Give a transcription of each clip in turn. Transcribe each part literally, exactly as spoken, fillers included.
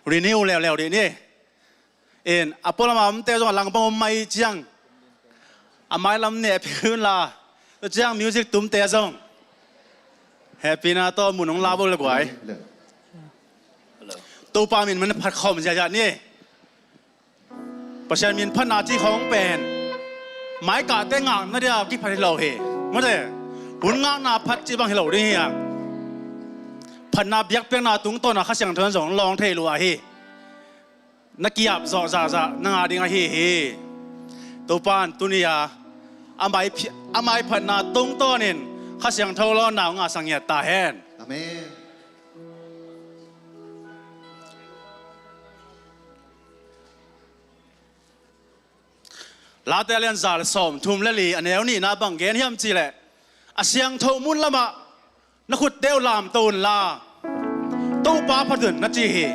renew leuleu dih ni. In a pualam a omte zong a lang bang om mai ciang a mailam nehpih unla, tua ciang music tumte zong hehpihna tawh mun hong la bo le guai. Topa min man phat khawm ziahziah ni. Pasian min phatna cih khawng pen maikahte ngakna dia kiphat hi lo hi. Mate, hun ngakna phat cih bang hi lo ding hi hang. Phatna biakpiakna tungtawn a Kha Siangtho in zong lawng thei lua hi. Na kiap zawh zahzah na ngah ding ahi hi. Topa in tuni a a mai phi-, a mai phatna tungtawnin Kha Siangtho lawnna hong ngahsak ngiat ta hen. Amen. Late a lian za le sawmthum le li a neu nihna bang gen hiam cih leh, a siangtho mun lamah na khutte uh lamto unla, Topa phat un na ci hi.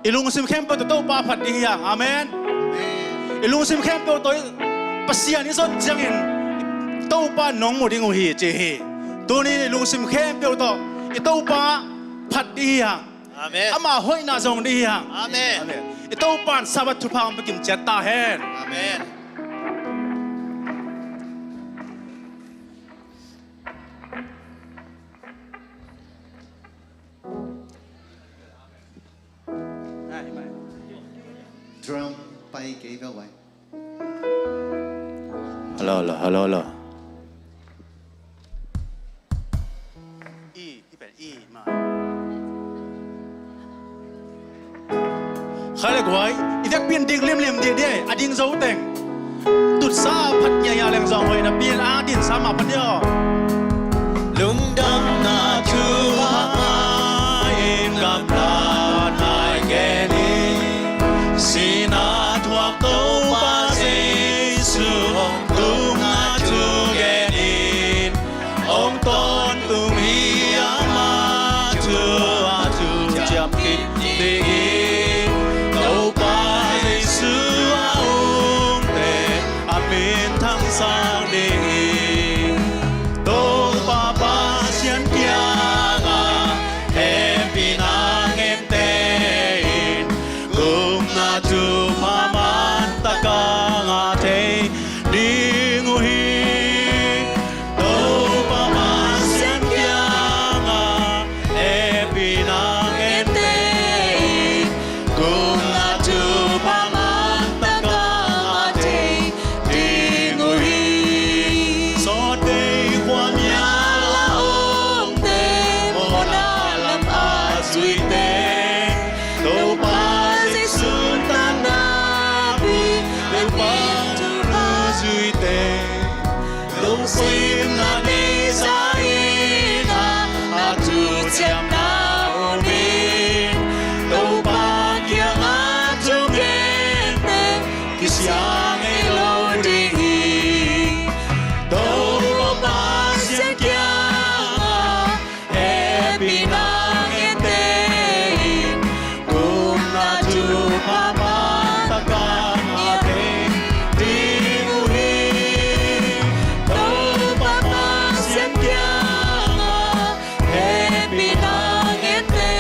I lungsim khempeuh tawh Topa phat ding hi hang. Amen. I lungsim khempeuh tawh i Pasian i zon ciangin Topa nong mu ding uh hi ci hi. Tuni i lungsim khempeuh tawh i Topa phat ding hi hang. Amen. Ama hoihna zong ding hi hang. Amen. Amen. I Topa in Sabbath thupha hong pia kimciat ta hen. Amen. Drum pai kei bel vai. Hello, hello, hello, hello. E, hih pen E, ma. Khai le guai, i vekpi in ding limlim dih dih, a ding zo teng. Tutsa a phat ngiaia leng zong hoih napi in a dinsa mah phat dih aw. Lungdamna thu a ngai in gamtat nai gen in, sihna thuak Topa Jesu hong tungna thu gen in, hong tawntung hi. Ama thu a thuciam khit ding hi. Topa Jesu a umte a minthang sang ding hi. Topa Pasian kiangah hehpihna ngente in, gupna thupha mantak a ngah thei ding uh hi. Topa Pasian kiangah hehpihna ngente in, gupna thupha mantak a ngah thei ding uh hi. Sawt Vei khuamial a omte, mawhna lam a zuite, Topa Jesu tana pi, Topa thu a zuite, lungsimna nei sa in a, a thuciamna om in, Topa kiangah thugente kisia ngei lo ding hi. Topa Pasian kiangah hehpihna ngente in, gupna thupha mantak a ngah thei ding uh hi. Topa Pasian kiangah hehpihna ngente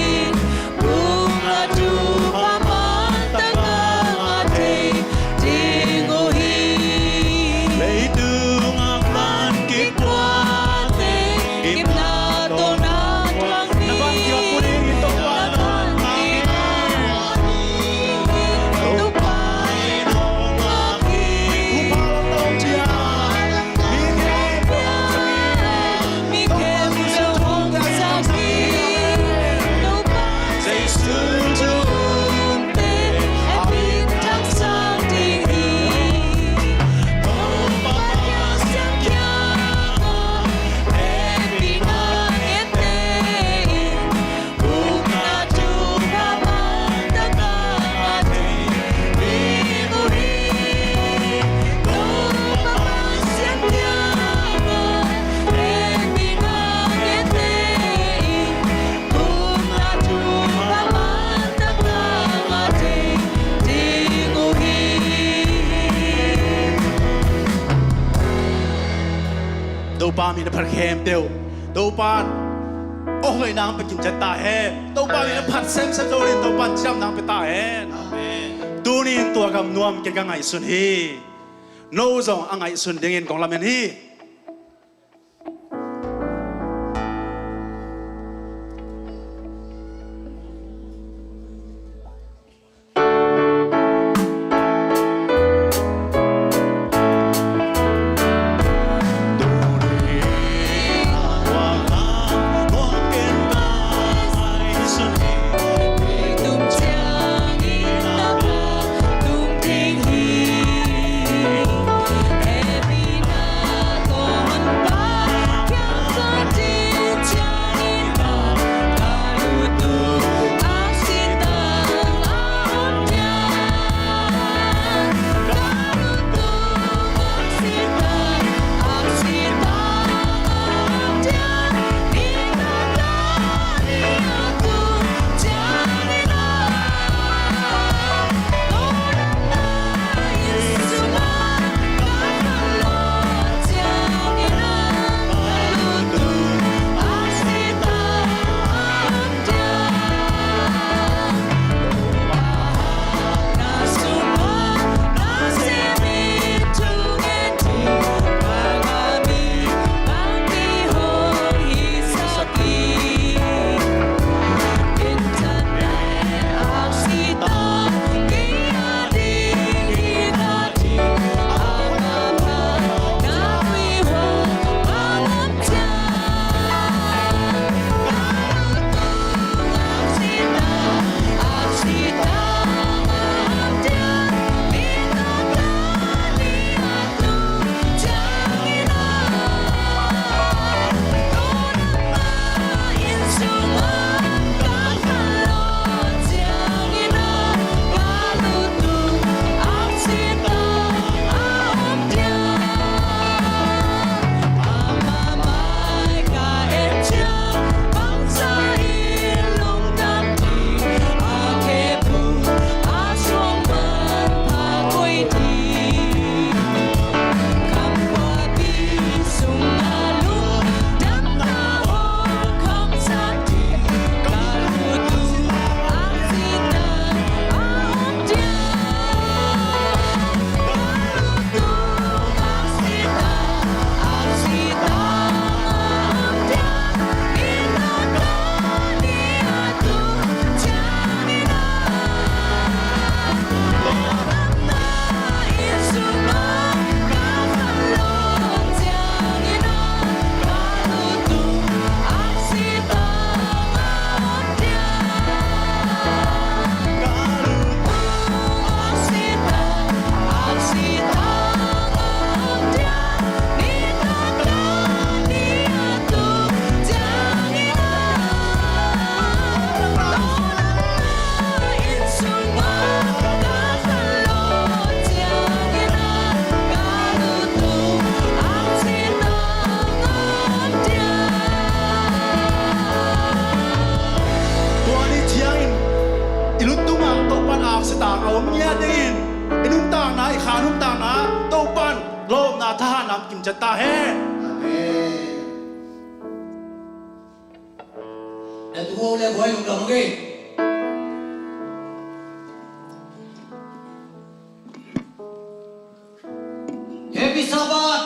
in, gupna thupha mantak a ngah thei ding uh hi. Leitung a man kikuate, kipna tawh na thuak ding, Topa in hong ngak hi. Topa min a phat khempeuh, Topa in Awk hoihna hong pia kimciat ta hen. Topa min a phat semsem zo dingin Topa in cidamna hong pia ta hen. Tuni in tua gam nuam kei ka ngaihsun hi. No zong a ngaihsun dingin kong lamen hi. Tua ni ciangin i lutungah Topan aksi tak a om ngiat dingin i nuntakna, i kha nuntakna Topan lawpna thahatna hong kimciat ta hen. Amen. Na tu le buai lungdam ke. Happy Sabbath.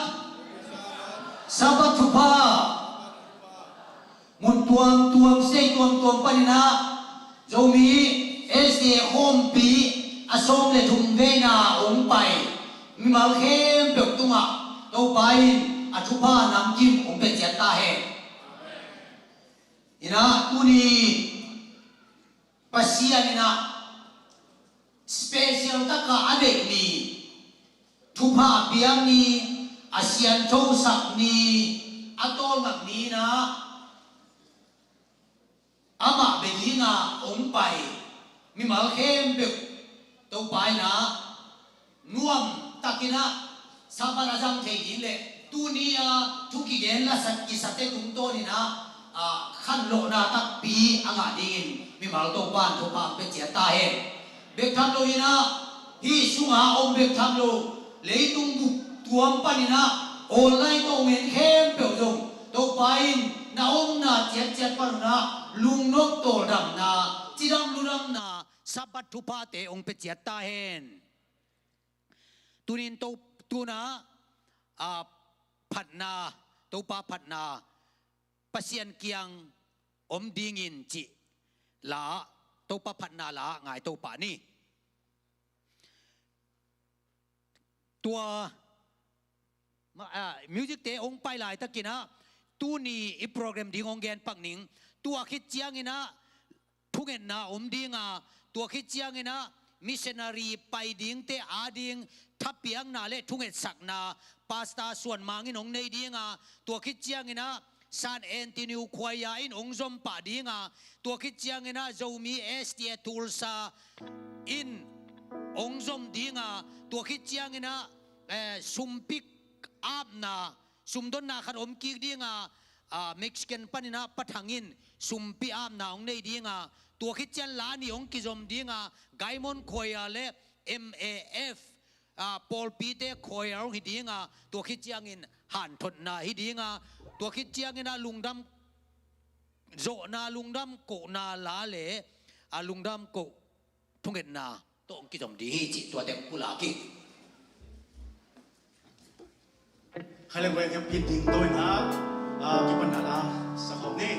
Sabbath thupha. Mun tuamtuam, state tuamtuam panin ah Zomi S D A khawmpi a sawm le thum veina hong pai mimal khempeuh tungah Topa in a thupha namkim hong pia ciat ta hen. Inah tuni Pasian inah special taka a deih ni, thupha a piak ni, a sianthosak ni, a tawlngak ni inah amah bia dinga hong pai mimal khempeuh Topa inah nuam takinah Sabbath a zang thei ding le tuni a thu kigen lasak kisate tungtawninah a khanlawhna takpi a ngah dingin mimal Topa in thupha hong pia ciat ta hen. Bek tham loinah hih sunga om bek tham lo leitung bup tuam paninah online tawh ngen khempeuh zong Topa in Na omna ciatciat pan un ah lungnop tawldamna, cidam ludamna, Sabbath thuphate hong pia ciat ta hen. Tunin to, tuna, a, phatna, Topa phatna, Pasian kiang om dingin cih la, Topa phatna la ngai Topa ni. Tua, ma-, a, music te hong pai laitakin ah, tuni i program ding hong gen pak ning. Tua khit ciangin ah, thungetna om ding a, tua khit ciangin ah, missionary pai dingte ading thapiakna le thungetsakna, Pastor Suan Mang in hong nei ding a, tua khit ciangin ah, San Antonio Choir in hong zom pah ding a, tua khit ciangin ah Zomi S D A Tulsa in hong zom ding a, tua khit ciangin ah, eh, sumpi apna, sumdonna khat om kik ding a, ah, Mexican panin ah Pa Thang in sumpi apna hong nei ding a, tua khit ciang la nih hong kizom ding a, Gaimon Choir le M A F, a, pawlpite choir hong hi ding a, tua khit ciangin hanthotna hi ding a, tua khit ciangin ah lungdam zawhna, lungdam kohna la le, a, lungdam koh thungetna tawh hong kizom ding hi cih tua teng pulak hi. Khai le guai, kei pit ding to in ah, a, kipatna la sa khawm ni.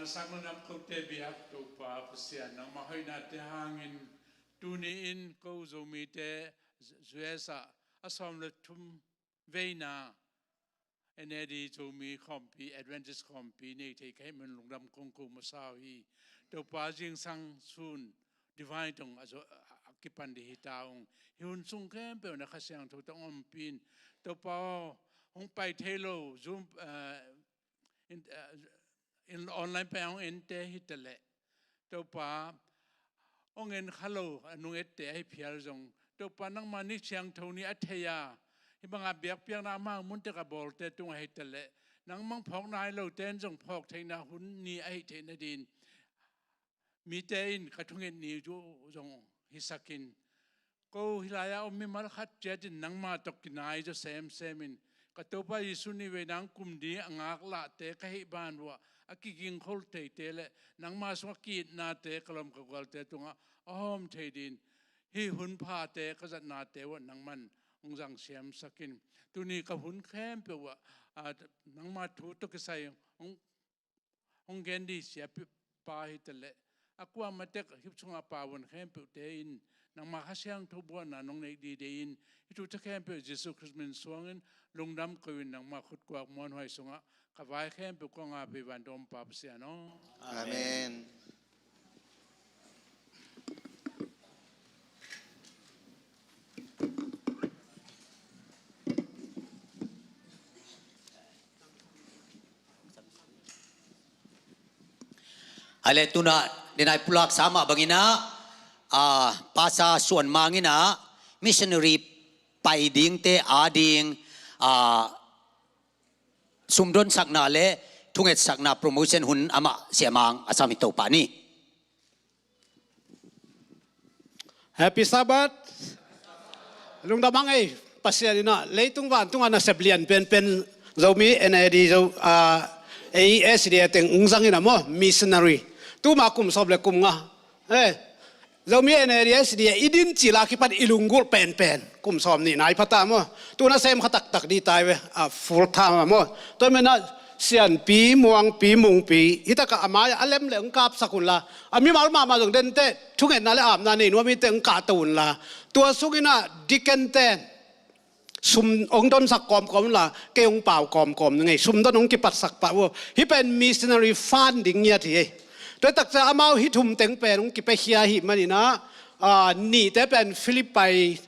Sang lungdam kote biak Topa Pasian, nangmah hoihnate hangin tuni-in ko Zomite U S ah a sawm le thum veina N A D Zomi khawmpi, Adventist khawmpi nei thei ka hih man lungdam kong ko masa uh hi. Topa, zingsang sun Divine tawh a zo, a, a kipan ding hi ta ung. Hih hun sung khempeuh na Kha Siangtho tawh hong ompih in. Topa aw, hong pai thei lo Zoom, eh, in, eh, in online pen hong ente hi ta leh, Topa, hong en kha lo a nung ette ahi phial zong, Topa, nangma ni siangtho ni a thei a, hih banga biakpiakna amau mun tek a bawlte tungah hi ta leh, nangmah phawk nai lote in zong phawk theihna hun ni ahi theihna dingin mite in ka thunget ni uh zong hisak in. Ko hih lai-ah om mimal khat ciatin nangma tawh kinai zaw semsem in, ka Topa Jesuh nih vei nang kum ding a ngak lahte ka hih ban uh ah a kigingkhol theite le nangma sungah ki-itnate ka lawm ka gualte tungah a hawm thei dingin hih hun phate ka zatnate uh ah nangman hong zang siamsak in. Tuni ka hun khempeuh uh ah, a, nangma thu tawh kisai hong hong gen ding siapi pa hi ta leh, a kuamah tek hih sungah a pau khempeuhte in nangma Kha Siangtho buatna nong neih ding deih in, hih thu tha khempeuh Jesuh Khrist min suangin lungdam ko-in nangma khutkuak muanhuai sungah ka vai khempeuh kong ap hi, vantung Pa Pasian aw. Amen. Hale, tuna denai pulak sa mah bangin ah, ah, Pastor Suan Mang in ah missionary pai dingte ading, ah, sumdonsakna le thungetsakna promotion hun amah Sia Mang a sam hi, Topa ni. Happy Sabbath. Lungdam hang ei, Pasian in ah leitung vantung ah nasep lian penpen Zomi N A D Zo, ah, A S D A teng ung zang in ah maw, missionary. Tuma kum sawm le kum nga. Eh, Zomi N A D S D A i din cil a kipan i lunggulh penpen kum sawm nih nai pha ta maw. Tuna sem kha taktak ding ta hi ve, a, full time ah maw. Tua hi manin ah Sianpi, Muangpi, Mungpi, hi takah a mai-ah a lem le hong kapsak unla, a mimal mahmah zong dente thungetna le apna nei nuam hi teh hong kahto unla, tua sungin ah deacon ten sum hong donsak kawmkawm unla, kei hong pau kawmkawm ning ei, sumdon hong kipatsak pah uh. Hih pen missionary fund ding ngiat hi ei. Tua hi takciang amau hih thum teng pen hong kipiakhia ahih manin ah, a, nihte pen Philippi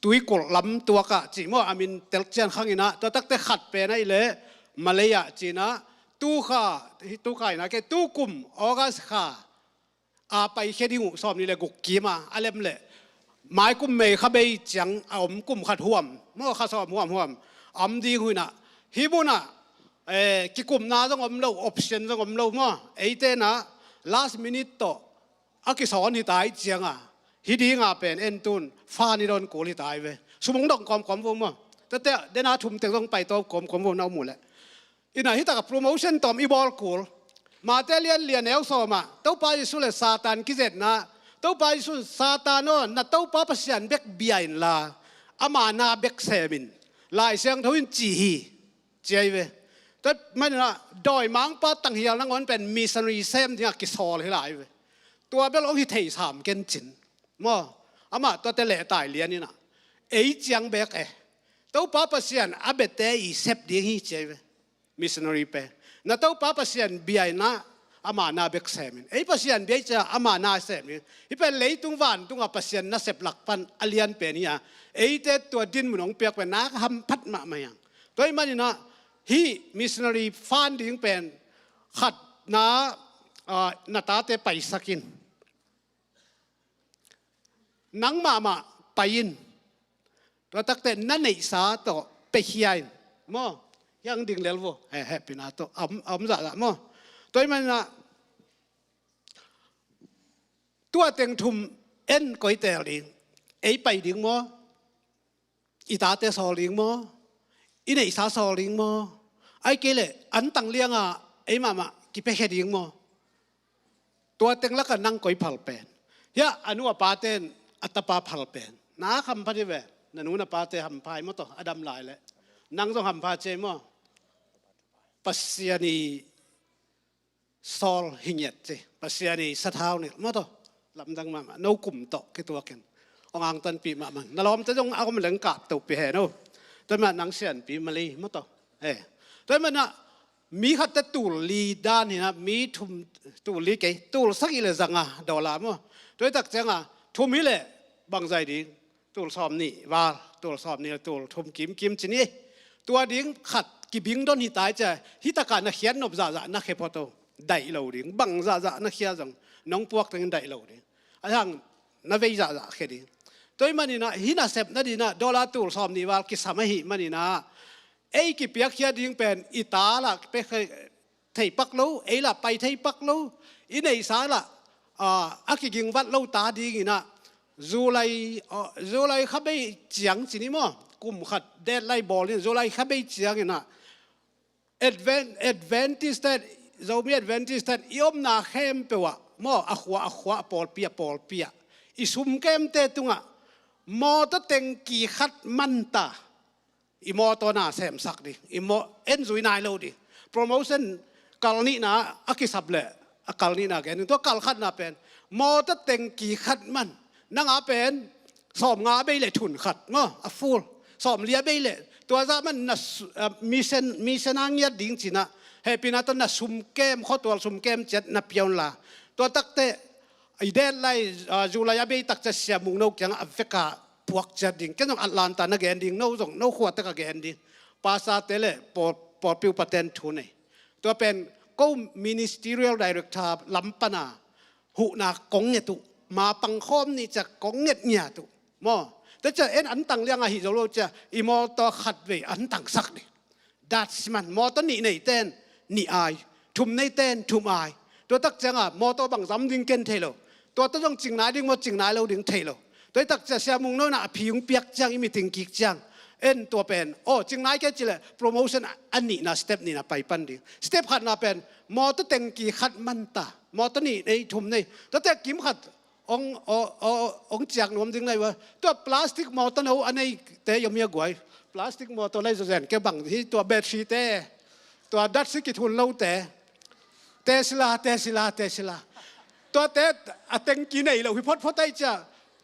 tuikulh lam tuakah cih maw, a min telcian khang in ah, tua takte khat pen ahih leh Malay ah ci-in ah, tu kha, tu kha in ah kei, tu kum August kha a paikhia ding uh sawm nih le guk kim a, a lem leh mai kum May kha bei ciang a om kum khat huam maw, kha sawm huamhuam a om ding uh in ah, hih munah, eh, kikumna zong om lo, option zong om lo maw. Eite in ah last minute tawh a kisawn hi ta ahih ciangin hih dinga pen en tun fund i don kul hi ta hi ve. Sum hong dong kawmkawm vo maw. Tua teh dena thum teng zong paito kawmkawm vo, na om uh leh. In ah hih takah promotion tawm i bawl kul. Mate lian li, a neu sawm ah Topa Jesuh le Satan kizetna. Topa Jesuh in, Satan aw, na Topa Pasian bek bia inla, ama na bek sem in, Lai Siangtho in ci hi, ci ahi ve. Tua manin ah dawimangpa tanghial nangawn pen missionary sem dingah kisawl hi lai ve. Tua bel hong hi thei sam kencin maw. Amah tuate lehtai lian in ah, ei ciang bek e, Topa Pasian a biate i sep ding hi, ci ahi ve. Missionary pen, na Topa Pasian bia in ah ama na bek sem in. Ei Pasian bia i cih ciang ama na sem in. Hih pen leitung vantung a Pasian nasep lak pan a lian pen hi a, eite tua dinmun hong piak pen na ka hamphat mahmah hi hang. Tua ahih manin ah hih missionary fund ding pen khatna, ah, na tate paisak in. Nang mahmah pai in. Tua takte na neihsa tawh piakhia in maw. Hiang ding lel vo, he, hehpihna tawh a om, a om zahzah maw. Tua ahih manin ah tua teng thum en koi teel ding. Ei pai ding maw, i tate sawl ding maw, i neihsa sawl ding maw, ahih kei leh an tang lianga ei mahmah kipiakhia ding maw? Tua teng lakah nang koi phal pen? Hiah a nu a pate in a tapa phal pen na hampha dih ve. Na nu na pate hampha hi maw, tua a dam lai leh. Nang zong hampha ci ei maw. Pasian i Saul hi ngiat ci. Pasian i sathau nilh maw taw. Lamdang mahmah, no kum tawh kituakin hong angtanpih mahmah. Na lawmte zong a om leng kap to pia hen aw. Tua mah nang sianpi mah lei maw taw. Eh. Tua mah na mi khatte tul li dan hi na, mi thum, tul li kei, tul sagih le zanga dollar maw. Tua tak cianga thum hi leh bangzah ding, tul sawm nih val, tul sawm nih le tul thum kimkim ci ni. Tua ding khat kibing don hi tai cia, hi taka na khiat nop zahzah na khia phot aw. Daih lo ding, bang zahzah na khia zong nong puak tengin daih lo ding. A hang na vei zahzah khia ding. Tua hi maninah hi nasepna dinah dollar tul sawm nih val kisam ahi maninah ei kipiakkhia ding pen i ta lah pia thei pak lo, ei lah pai thei pak lo, i neihsa lah a kigingvat lo ta dinginah July, July kha bei ciang ci ni maw, kum khat deadline bawl in July kha bei cianginah Advent, Adventist te, Zomi Adventist te i omna khempeuh ah maw, a khua a khua, a pawlpi a pawlpi ah i sumkemte tungah mawtaw tengki khat manta i mawtaw na semsak ding, i maw en zui nai lo ding. Promotion kal nihna a kisap leh a kal nihna gen ding, tua kal khatna pen mawtaw tengki khat man, nanga pen sawm nga bei le thun khat maw, a full sawm lia bei le tua zah man na mission, mission a ngiat ding cinah hehpihna tawh na sumkem, khuatual sumkem ciat na pia unla. Tua takte i deadline July a bei tak ciat Sia Mung No kiangah a veka puak ciat ding. Ken zong Atlanta na gen ding, no zong no khuatak a gen ding. Pastor te le pawl, pawlpi upaten thu nei. Tua pen ko ministerial director lam pana huhna kong nget uh, ma pangkhawm nih ciak kong nget ngiat uh maw. Tua ciah en antang liang ahi zo lo ciah i mawtaw khat vei antang sak ding. Dat siman mawtaw nih nei ten nih ai, thum nei ten thum ai. Tua tak cianga mawtaw bang zam ding ken thei lo. Tua tawh zong cingnai ding maw, cingnai lo ding thei lo. Tua i tak ciah Sia Mung No na a phi hong piak ciang, i meeting kik ciang en tua pen aw cingnai kei cileh promotion a nihna step nihna pai pan ding. Step khatna pen mawtaw tengki khat manta, mawtaw nih nei thum nei. Tua tek kim khat ong, ong, ong, ong ciak nuam ding lai ua. Tua plastic mawtaw no a nei te yom hia guai. Plastic mawtaw lai zo zen ke bang hi, tua battery te, tua datsi kithun lo te. Te sila, te sila, te sila. Tua te a tengki nei lo hi photphot ai cia.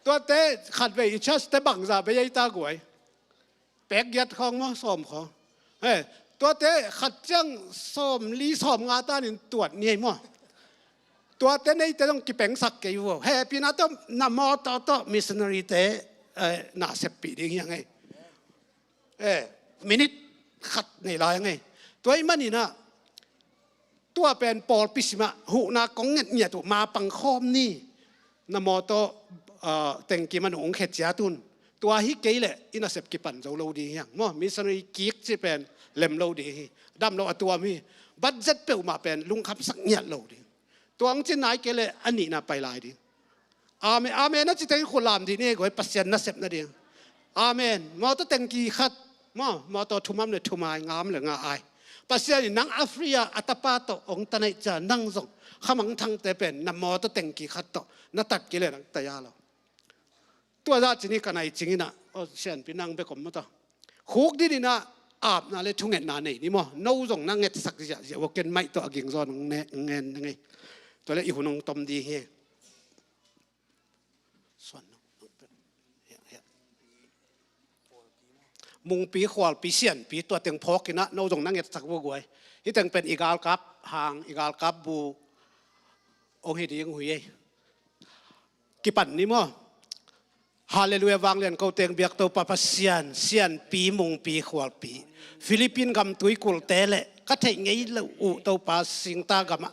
Tua te khat vei i charge te bangza bei ai ta guai. Pek giat khawng maw, sawm khawng. He, tuate khat ciang sawm li sawm nga tanin tuat ni ei maw. Tuate neite zong kipengsak kei uh. He, pina tawh na mawtaw tawh missionary te, eh, na seppih ding hiang ei. Eh, minute khat nei lai ang ei. Tua i maninah tua pen pawlpi simah huhna kong ngetngiat uh, ma pang khawm ni. Na mawtaw, ah, tengki man uh ong khe ciat un. Tua hi kei leh i nasep kipan zo lo ding hiang maw. Missionary kik ci pen lem lo ding hi. Dam lo a tuam hi. Budget peuhmah pen lungkhamsak ngiat lo ding. Tua ong cin nai kei leh a nihna pai lai ding. Amen, amen a ci teng khut lam dih ni ei guai, Pasian nasep nading. Amen. Mawtaw tengki khat maw, mawtaw thumam le thumai, ngam le nga ai. Pasian in nang a free a, a tapa tawh ong ta naih cia, nang zong khamangthangte pen na mawtaw tengki khat tawh na tat kei le nang taya lo. Tua zah cin hi ka nai cing inah, aw sianpi nang bek om mawtaw. Khuk din inah apna le thungetna nei ni maw. No zong na ngetsak ziahziah uh a, ken maih tawh a ging zawn ong ne, ong ngen ngei. Tua le i hun ong tom ding hi. Suan no. Mungpi, khualpi, sianpi, tua teng phawk inah no zong na ngetsak uh a guai. Hi teng pen i galkap hang, i galkap bu ong hi ding uh hi ei. Kipan ni maw. Halleluiah, vanglian ko teng biak Topa Pasian, sianpi, mungpi, khualpi. Philippine gam tuikulte le ka theih ngei lo uh Topa, singta gamah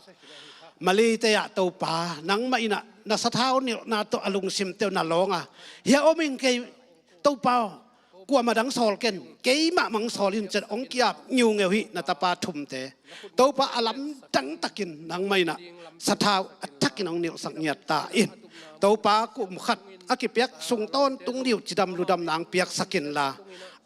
Malay te ah Topa, nangmah inah na sathau nilhna tawh a lungsimte uh na lawng a, hia om ing kei Topa aw, kuamah dang sawl ken, keimah mang sawl in ciat ong ki-ap ngiungeu hi na tapa thumte. Topa a lamdang takin nangmah inah sathau a thakin ong nilhsak ngiat ta in. Topa kum khat a kipiak sung tawntung dih uh cidam ludam nang piaksak inla,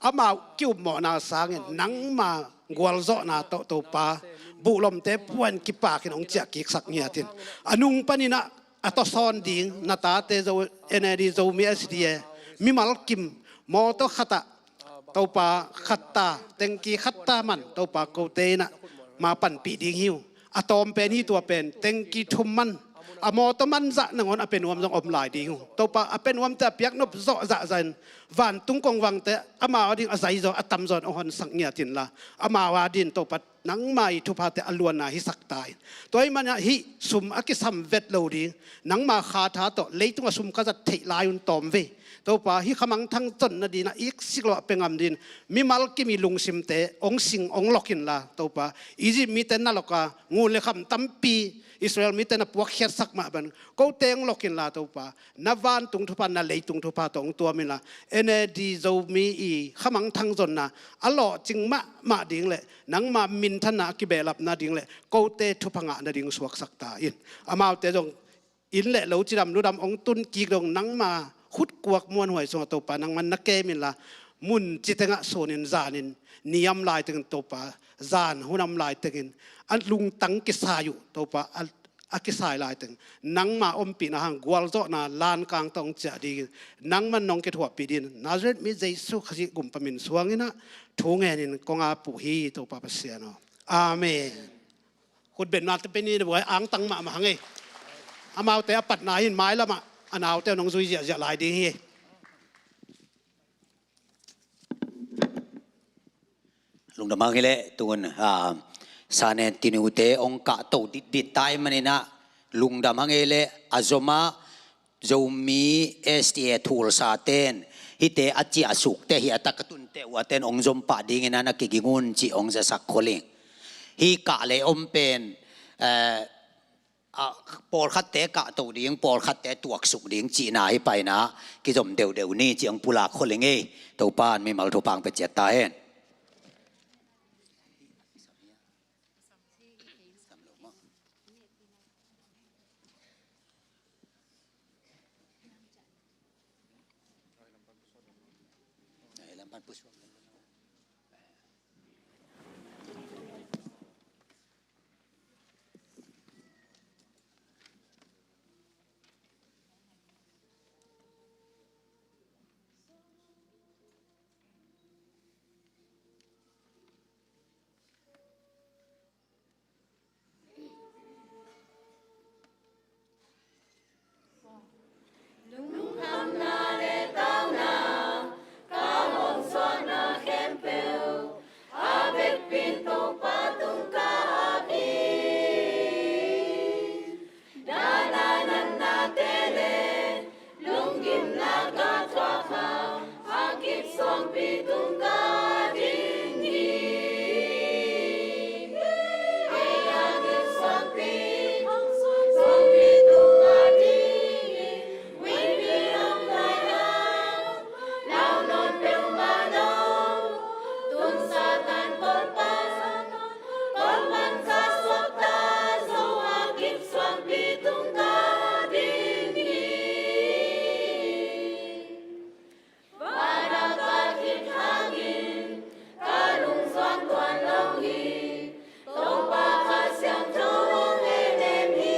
amau ki-upmawhna sangin nangma gualzawhna tawh Topa buhlomte puan kipakin ong ciah kiksak ngiat in. A nung paninah a tawsawn ding na tate Zo, N A D, Zomi S D A, mimal kim mawtaw khatah Topa khatta, tengki khatta man Topa kote inah ma panpih ding hi uh. A tawm pen hi tua pen tengki thum man, a mawtaw man zah nangawn a pe nuam zong om lai ding uh. Topa a pe nuamte a piak nop zawh zahzah in vantung kongvangte amau ading a zai zaw a tam zaw in hong honsak ngiat inla, amau ading Topa nangma i thuphate a luanna hisak ta in. Tua ahih manin ah hih sum a kisam vet lo ding, nangma kha tha tawh leitung a sum ka zat theih lai un tawm ve. Topa hih khamangthang zonna ding a iksik lo a pe ngam ding mimal kim i lungsimte hong sing hong lok inla, Topa Egypt mite na lok a ngun le kham tampi Israel mite na puakkhiatsak mah bang kote hong lok inla, Topa na vantung thupha na leitung thupha tawh hong tuam inla, N A D Zomi i khamangthang zonna a lawhcing mahmah ding le nangma minthanna a kibehlapna ding le kote thupha ngahna ding suaksak ta in. Amaute zong inn le lo cidam ludam hong tun kik dong nangma khutkuak muanhuai sungah Topa nangman na kem inla, mun ci tengah sunin zanin, ni om lai tengin Topa zan, hun om lai tengin a lungtang kisai uh Topa a, a kisai lai teng nangma ompihna hang gualzawhna lankang tawh hong ciah dingin nangman nong kithuahpih dingin Nazareth mi Jesu Khazih gumpa min suangin ah thu ngenin kong ap uh hi Topa Pasian aw. Amen. Khutbetnate pen i buai angtang mahmah hang ei. Amaute a patna hin mailamah a naute nong zui ziahziah lai ding hi. Lungdam hang hi leh tungun, ah, Sanen tinute hong kahto ditdit tai maninah lungdam hang hi leh a zomah Zomi S D A thulsa ten hihte a ciahsukte hi a tak a tunte uh a ten hong zompah dingin a na kiging un cih hong zasak kholhing. Hih kah le om pen, eh, a, pawlkhatte kahto ding, pawlkhatte tuaksuk ding cihna hi paina kizom deuhdeuh ni cih hong pulak kholhing ei. Topa in mimal thupha hong pia ciat ta hen. Lungkhamna le tauna, ka hawmsawnna khempeuh a vekpi in Topa tung ka ap hi. Dana natnate le lunggimna ka thuak hang, a kip suangpi tung ka ding hi. Ei a kip suangpi, suangpi tung a ding hi. Winpi hong lai hang, lau nawn peuhmah lo. Tun Satan kol pan, kol pan ka suakta, Zo a kip suangpi tung ka ding hi. Vana ka khit hangin ka lungzuan tuan lo hi. Topa Kha Siangtho hong henem hi.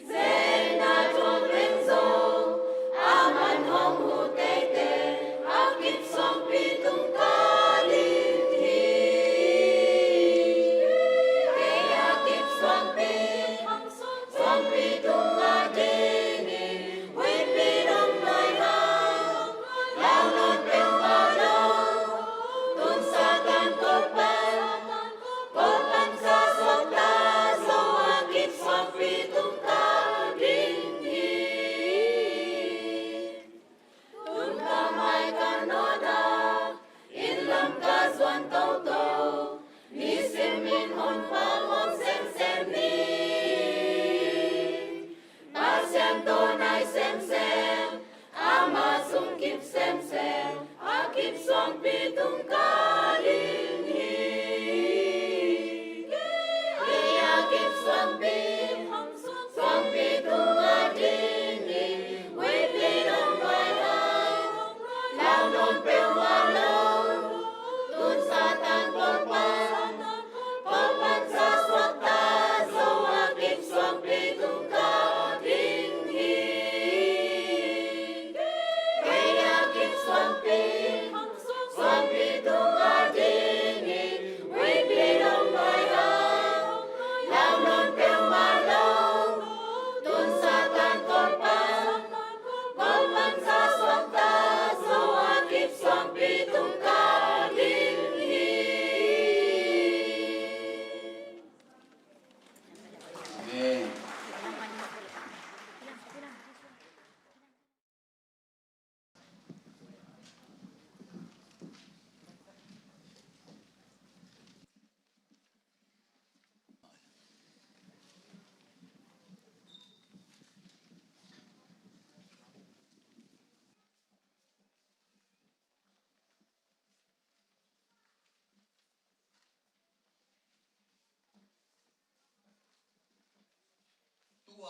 Zen a thuak leng zong, a man hong huh teitei, a kip suangpi tung ka ding hi. Ei a kip suangpi, suangpi tung a ding hi. Winpi hong lai hang, lau nawn peuhmah lo. Tun Satan kol pan, kol pan ka suakta, Zo a kip suangpi tung ka ding hi. Tun ka mai ka nawt a, inn lam ka zuan toto, nisim in Honpa muang semsem ni. Pasian tawh nai semsem, ama sung kip semsem, a kip suangpi tung ka ding hi. Ei a kip suangpi, suangpi tung a ding hi. Winpi hong lai hang, lau nawn peuhmah lo. Tun Satan kol pan, kol pan ka suakta, Zo a kip suangpi tung ka ding hi. Ei a kip suangpi, suangpi tung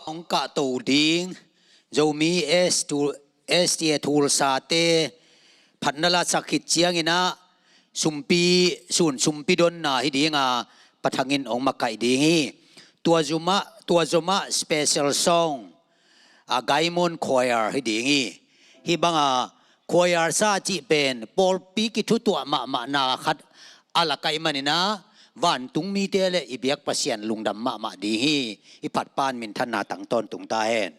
hong kahto ding Zomi S two, S T A Tulsa te phatna la sak khit ciangin ah sumpi, sun sumpi donna hi ding a, Pa Thang in hong makaih ding hi. Tua zomah, tua zomah special song a, Gaimon Choir hi ding hi. Hih banga choir sa cih pen pawlpi kithutuah mahmahna khat a lak ahih manin ah, vantung mite le i biak Pasian lungdam mahmah ding hi. I phat pan minthanna tang tawntung ta hen.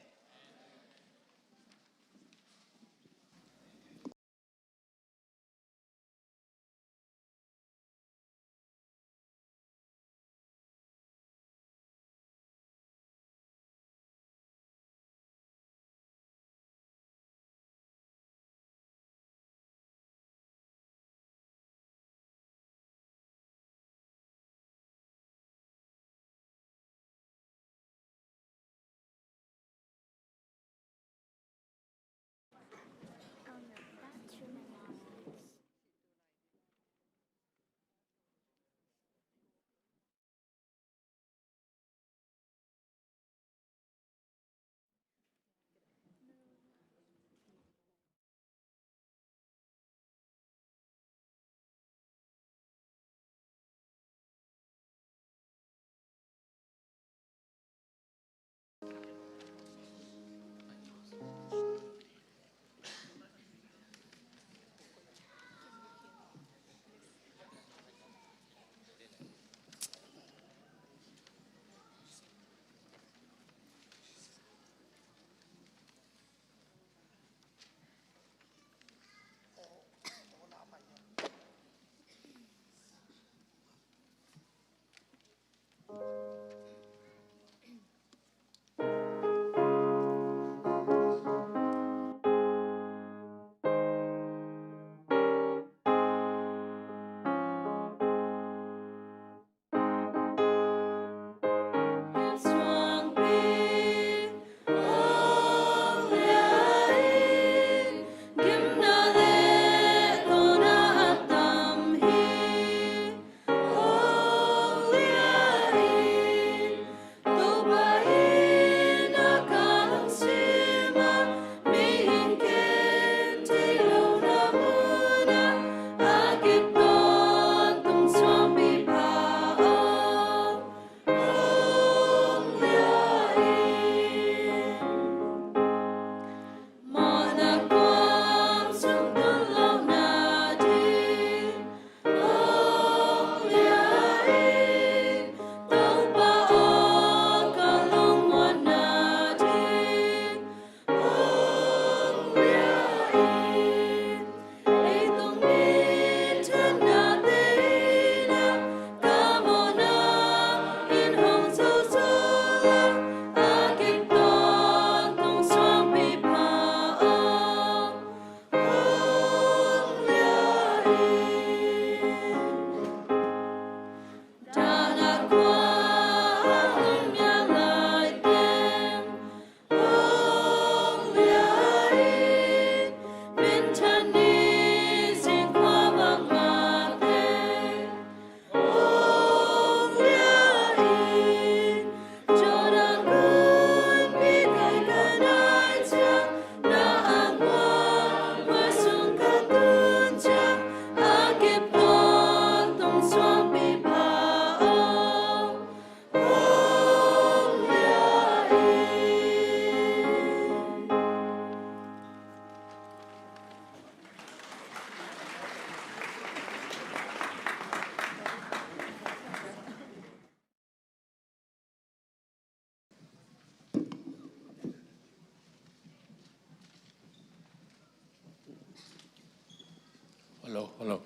Hello, hello.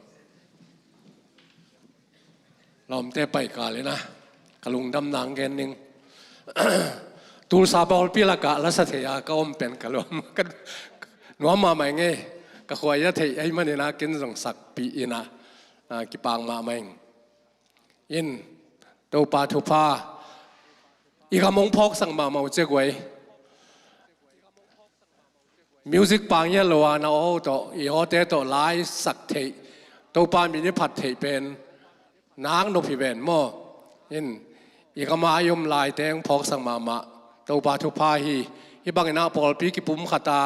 Lawmte pai kal in ah, ka lungdam nang gen ning. Tulsa pawlpi lakah lasa thei a ka om pen ka lawm. Ka nuam mahmah ing ei, ka khuaia theih ahih manin ah ken zong sakpih in ah, ah, kipak mahmah ing. In, Topa thupha i gam hong phawksak mahmah uh ciak uh ei. Music pang hial lo a na aw uh tawh, i awte tawh laisak theih, Topa min i phat theih pen nak nop hi ven maw. In, i gam a i om laite hong phawksak mahmah Topa thupha hi. Hih bangin ah pawlpi kipumkhat a,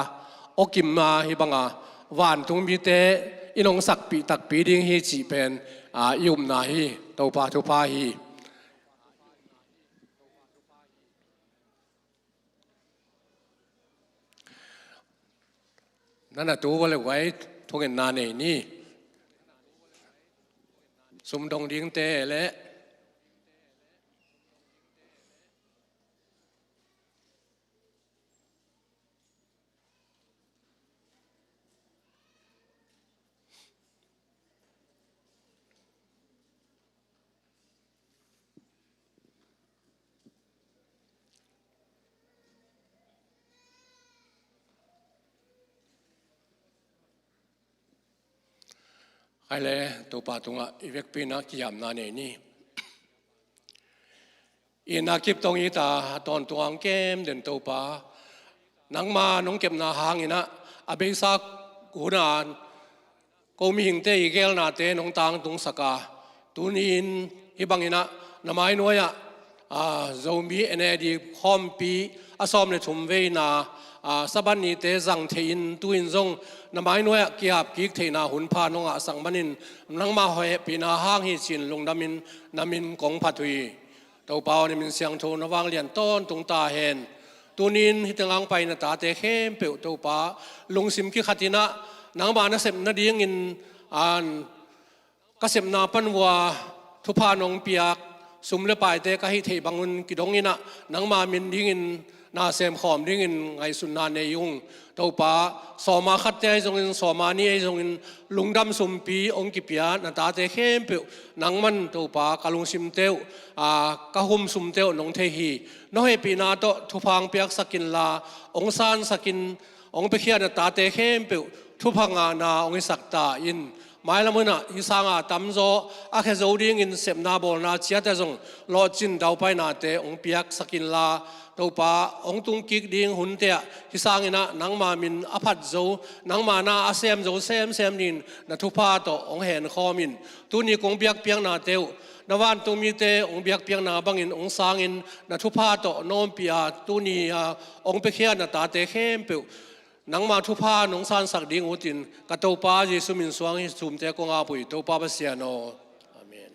awkim a, hih banga vantung mite in hong sakpih takpi ding hi cih pen, aa, i upna hi. Topa thupha hi. Na na tu vale guai thungetna nei ni. Sum dong dingte le Hai le, Topa tungah i vekpi-in ah kiamna nei ni. I na kip tong i ta tawntung kem den Topa, nangma nong kepna hangin ah a beisa hun a ko mihingte i geelnate nong tangtungsak a, tuni-in hih bangin ah na mai nuai-ah, aa, Zomi N A D khawmpi a sawm le thum veina, aa, Sabbath nite zang thei-in tu-in zong na mai nuai-ah kiap kik theihna hun pha nong ngahsak manin nangma hehpihna hang hi ci-in lungdamin na min kong phat uh hi. Topa aw, na min siangtho na vanglian tawntung ta hen. Tuni-in hih tengah hong pai na tate khempeuh Topa, lungsim kikhatin ah nangma nasep nadingin, an, ka sepna pan uh a thupha nong piak sum le paite ka hih theih bangun kidongin ah nangma min dingin na semkhawm dingin ngaihsutna nei ung. Topa, sawma khatte ahi zongin, sawma ni ahi zongin, lungdam sumpi hong kipia na tate khempeuh nangman Topa ka lungsimte uh, aa, ka humsumte uh nong thei hi. Na hehpihna tawh thupha hong piaksak inla, hong sansak in, hong piakhia na tate khempeuh thupha ngahna hong hisak ta in. Mailam hunah hih sanga tamzaw a khia zo dingin sepna bawlna ciat ah zong lawhcin daupainate hong piaksak inla, Topa, hong tungkik ding hunte ah hih sangin ah nangma min a phat zo, nangma na a sem zo semsem dingin na thupha tawh hong henkhawm in. Tuni kong biakpiaknate uh na vantung mite hong biakpiakna bangin hong sangin na thupha tawh na ompih a, tuni a hong piakhia na tate khempeuh nangma thupha nong sansak ding utin ka Topa Jesu min suang hih thumte kong ap uh hi, Topa Pasian aw. Amen.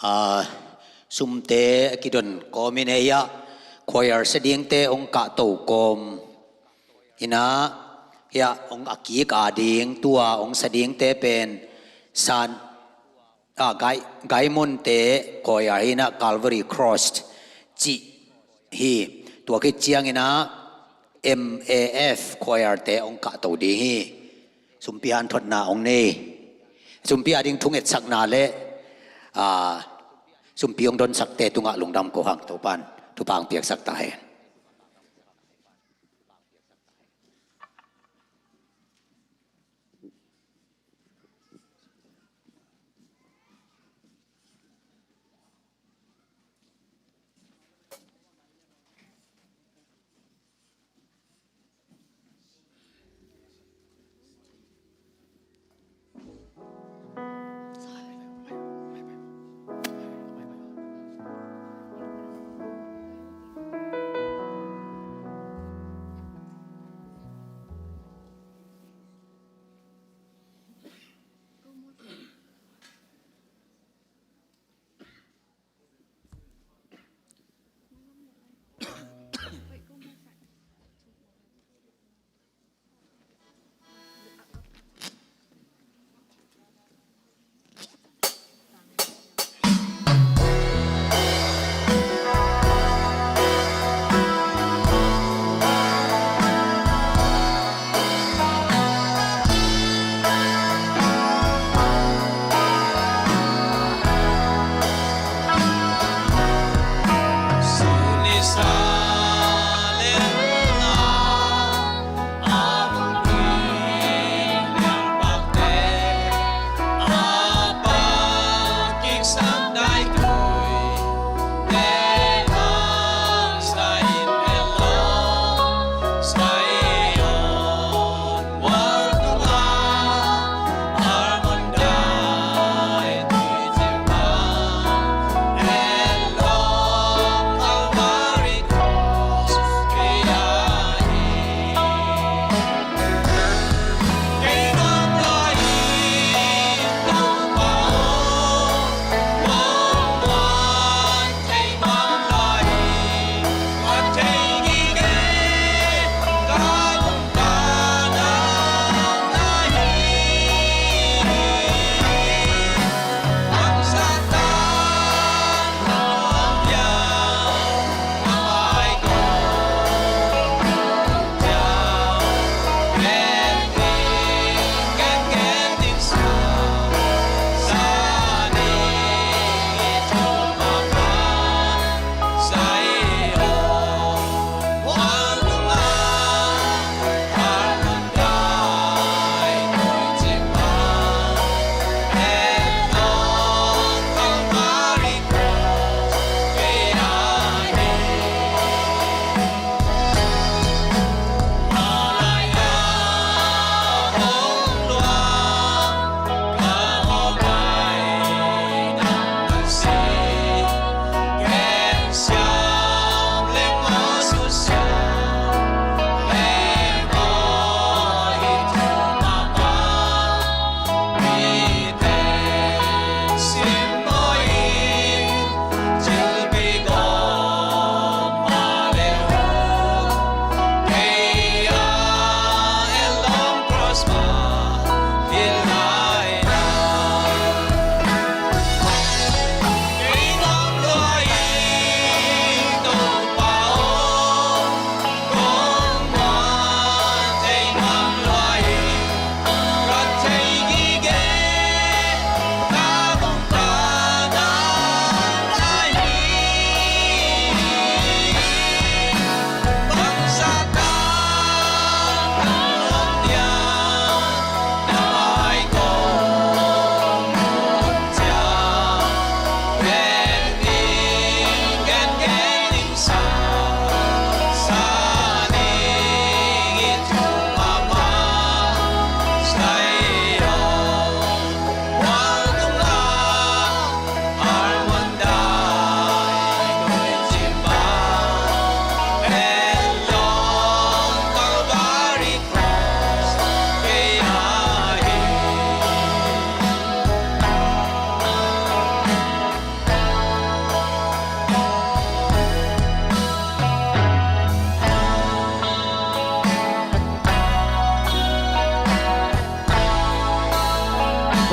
Aa, sumte a kidon kawmin ei-ah choir sa dingte hong kahto kawm in ah, hiah hong a kik a ding tua hong sa dingte pen san, a, Gai, Gaimonte choir hi in ah, Calvary Cross cih hi. Tua khit ciangin ah M A F choir-te hong kahto ding hi. Sumpi hanthotna hong nei, sumpi a ding thungetsakna le, aa, sumpi hong donsakte tungah lungdam ko hang, Topan thupha hong piaksak ta hen.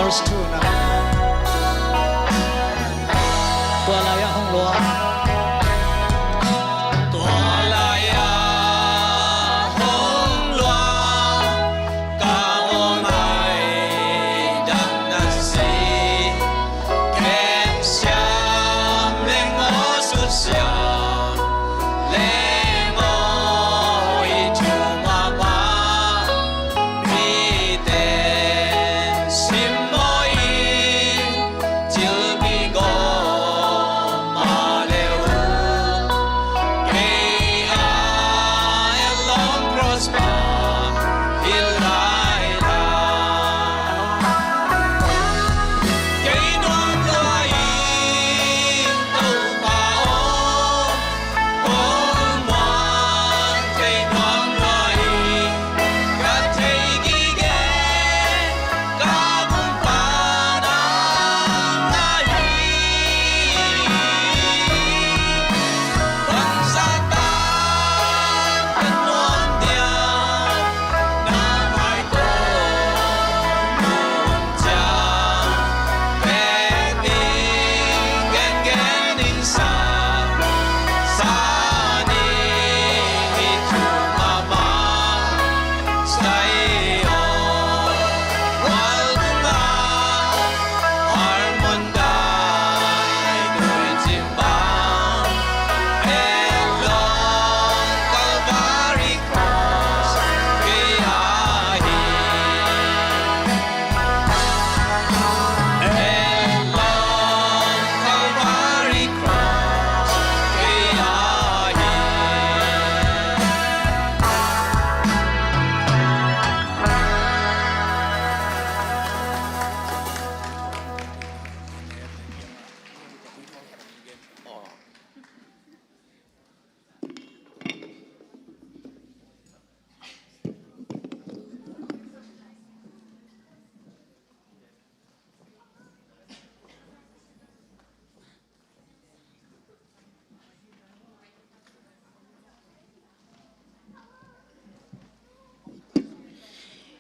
Tua lai-ah hong luang. Tua lai-ah hong luang. Ka aw ngaidam na si. Ken siam leng aw sut siam leng aw i thu mahmah. Mite simmawh in cilpi gawm mah le uh. Kei a et lawng cross mah hi lai lai. Kei nuam lua in Topa aw.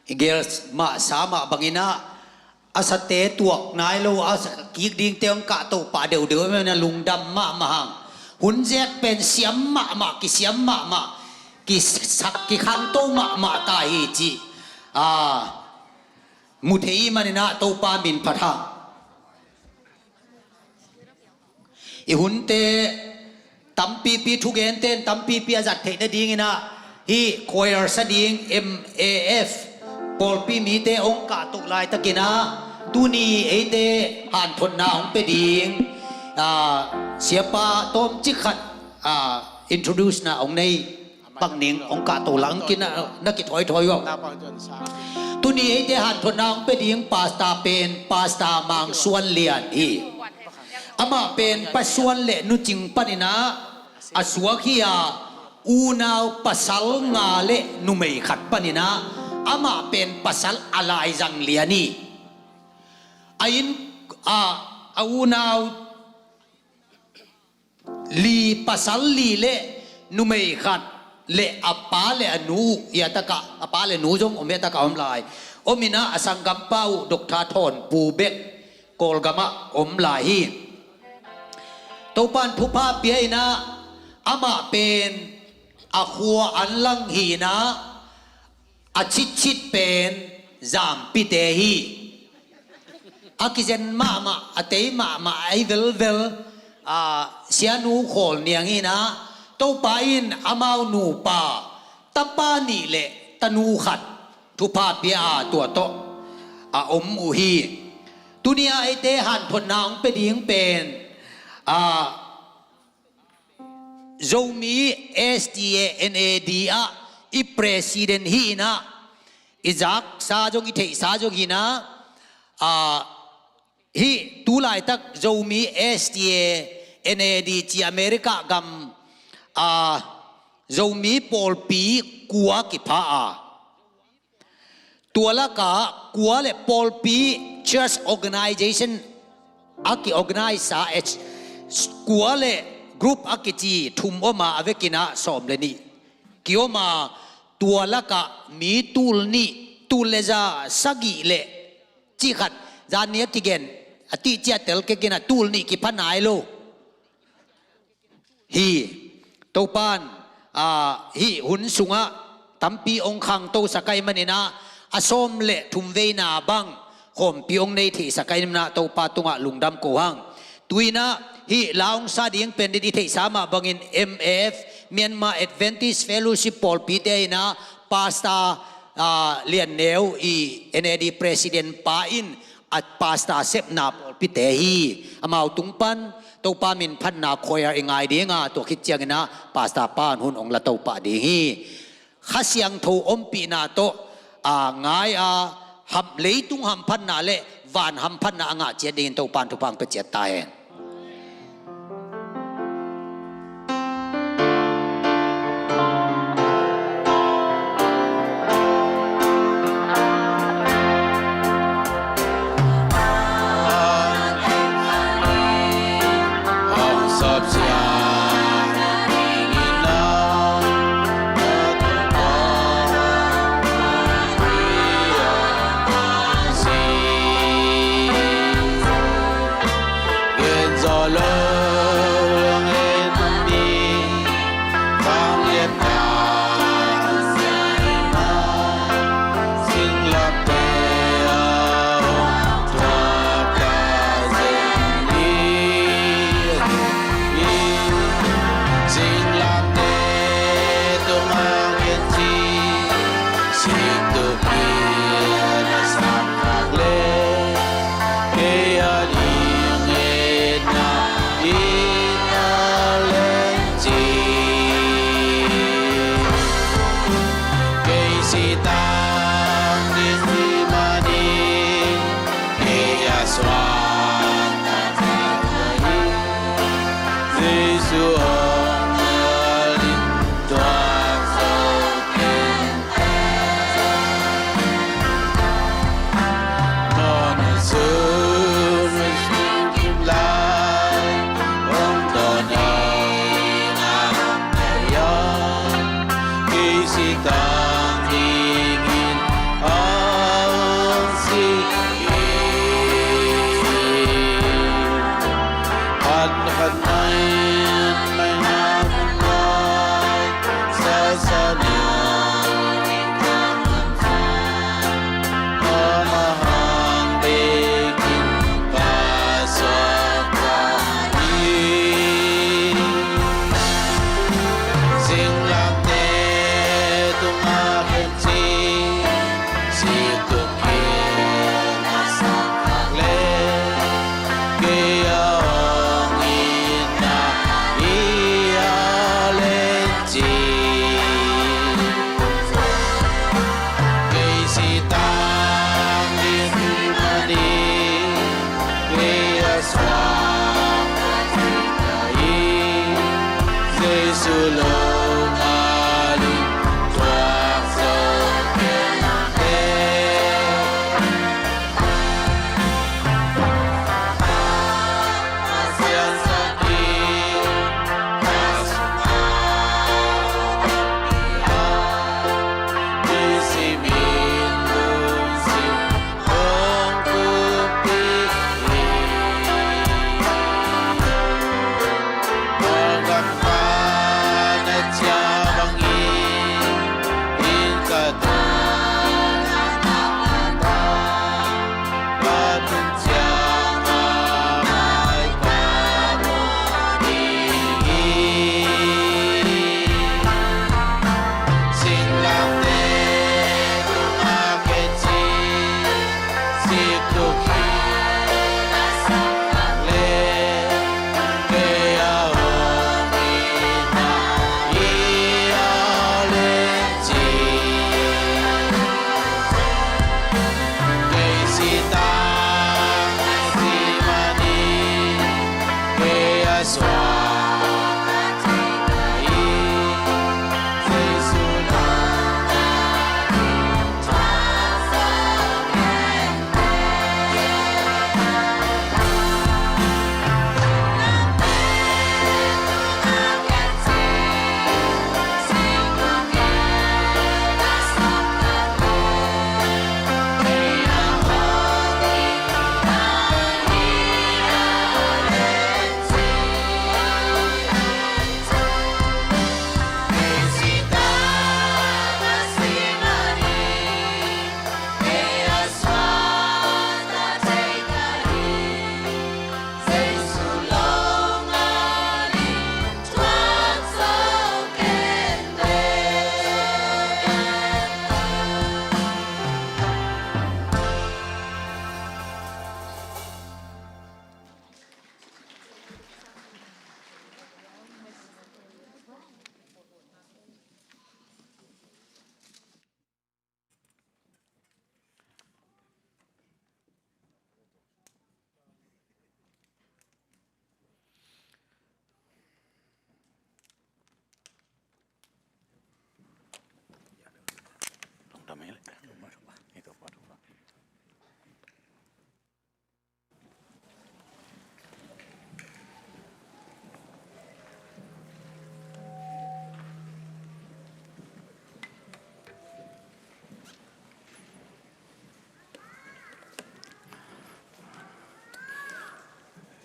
I gel mah sa mah bangin ah, a sate tuak nai lo, a sa kik dingte hong kahto pah deuhdeuh, a lungdam mahmah hang. Hun zek pen siam mahmah, kisiam mahmah, kisak, kikhanto mahmah ta hi cih, a, mu thei ahih manin ah Topa min phat hang. I hunte tampipi, thugente in tampipi a zat theih nadingin ah, hih choir sa ding M A F pawlpi mite hong kahto laitakin ah, tuni eite hanthotna hong pia ding, ah, siapa tawmcik khat, ah, introduce na hong nei. Bang ning hong kahto lang kin na, na kithoithoih uh. Tuni eite hanthotna hong pia ding pastor pen Pastor Mang Suan Lian hi. Amah pen Pa Suan le Nu Cing panin ah a suak hi a, unau pasal nga le numei khat panin ah amah pen pasal a laizang lian hi. A inn, a, a unau li, pasal li le numei khat le a pa le a nu, hi a takah, a pa le nu zong om hi a takah om lai. Om in ah a sanggampa uh Doctor Thawn Pu bek Kawlgamah om lai hi. Topa'n thupha pia in ah amah pen a khua an lang hi in ah, a citcit pen Zampite hi. A kizen mahmah, a tei mahmah, a ei velvel, a, Sianu Khawl Niang hi in ah, Topa in amau nupa tapa nih le tanu khat thupha pia a, tua tawh a om uh hi. Tuni a eite hanthotna hong pia ding pen, a, Zomi S T A N A D ah i president hi in ah, i zaksa zong, i theihsa zong hi in ah, ah, hih tu laitak Zomi S T A N A D ci America gam, ah, Zomi pawlpi kua kipha a, tua lakah kua le pawlpi, church organization, a ki-organize a, eh, kua le group a kici thum om a, a vekin ah sawm le nih ki-om a, tua lakah mi tul nih, tul le za, sagih le cih khat, Zan ni a kigen, a tih ciah tel kei kin a tul nih kipha nai lo. Hi, Topan, ah, hih hun sungah tampi hong khangto sak ahih manin ah, a sawm le thum veina bang khawmpi hong nei theih sak ahih manin ah Topa tungah lungdam ko hang. Tu-in ah hih la hong sa ding pen ding i theihsa mah bangin M A F, Myanmar Adventist Fellowship pawlpite in ah Pastor, ah, Lian Neu i N A D President pa in a pastor sepna pawlpite hi. Amau tung pan Topa min phatna choir i ngai ding a, tua khit ciangin ah pastor pa in hun hong la to pah ding hi. Kha Siangtho ompihna tawh, a, ngai a, ham, leitung hamphatna le van hamphatna a ngah ciat dingin Topa in thupha hong pia ciat ta hen.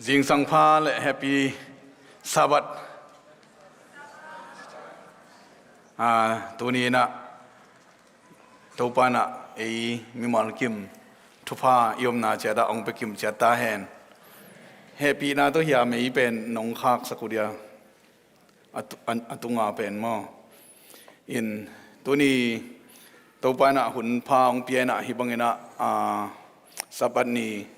Zingsang pha le happy Sabbath. Ah, tuni inah Topa inah ei mimal kim thupha i omna ciatah hong pia kim ciat ta hen. Hehpihna tawh hiam ei pen nong khaksak uh dia. A tu-, a, a tunga pen maw. In tuni Topa inah hun pha hong pia inah hih bang inah, ah, Sabbath ni.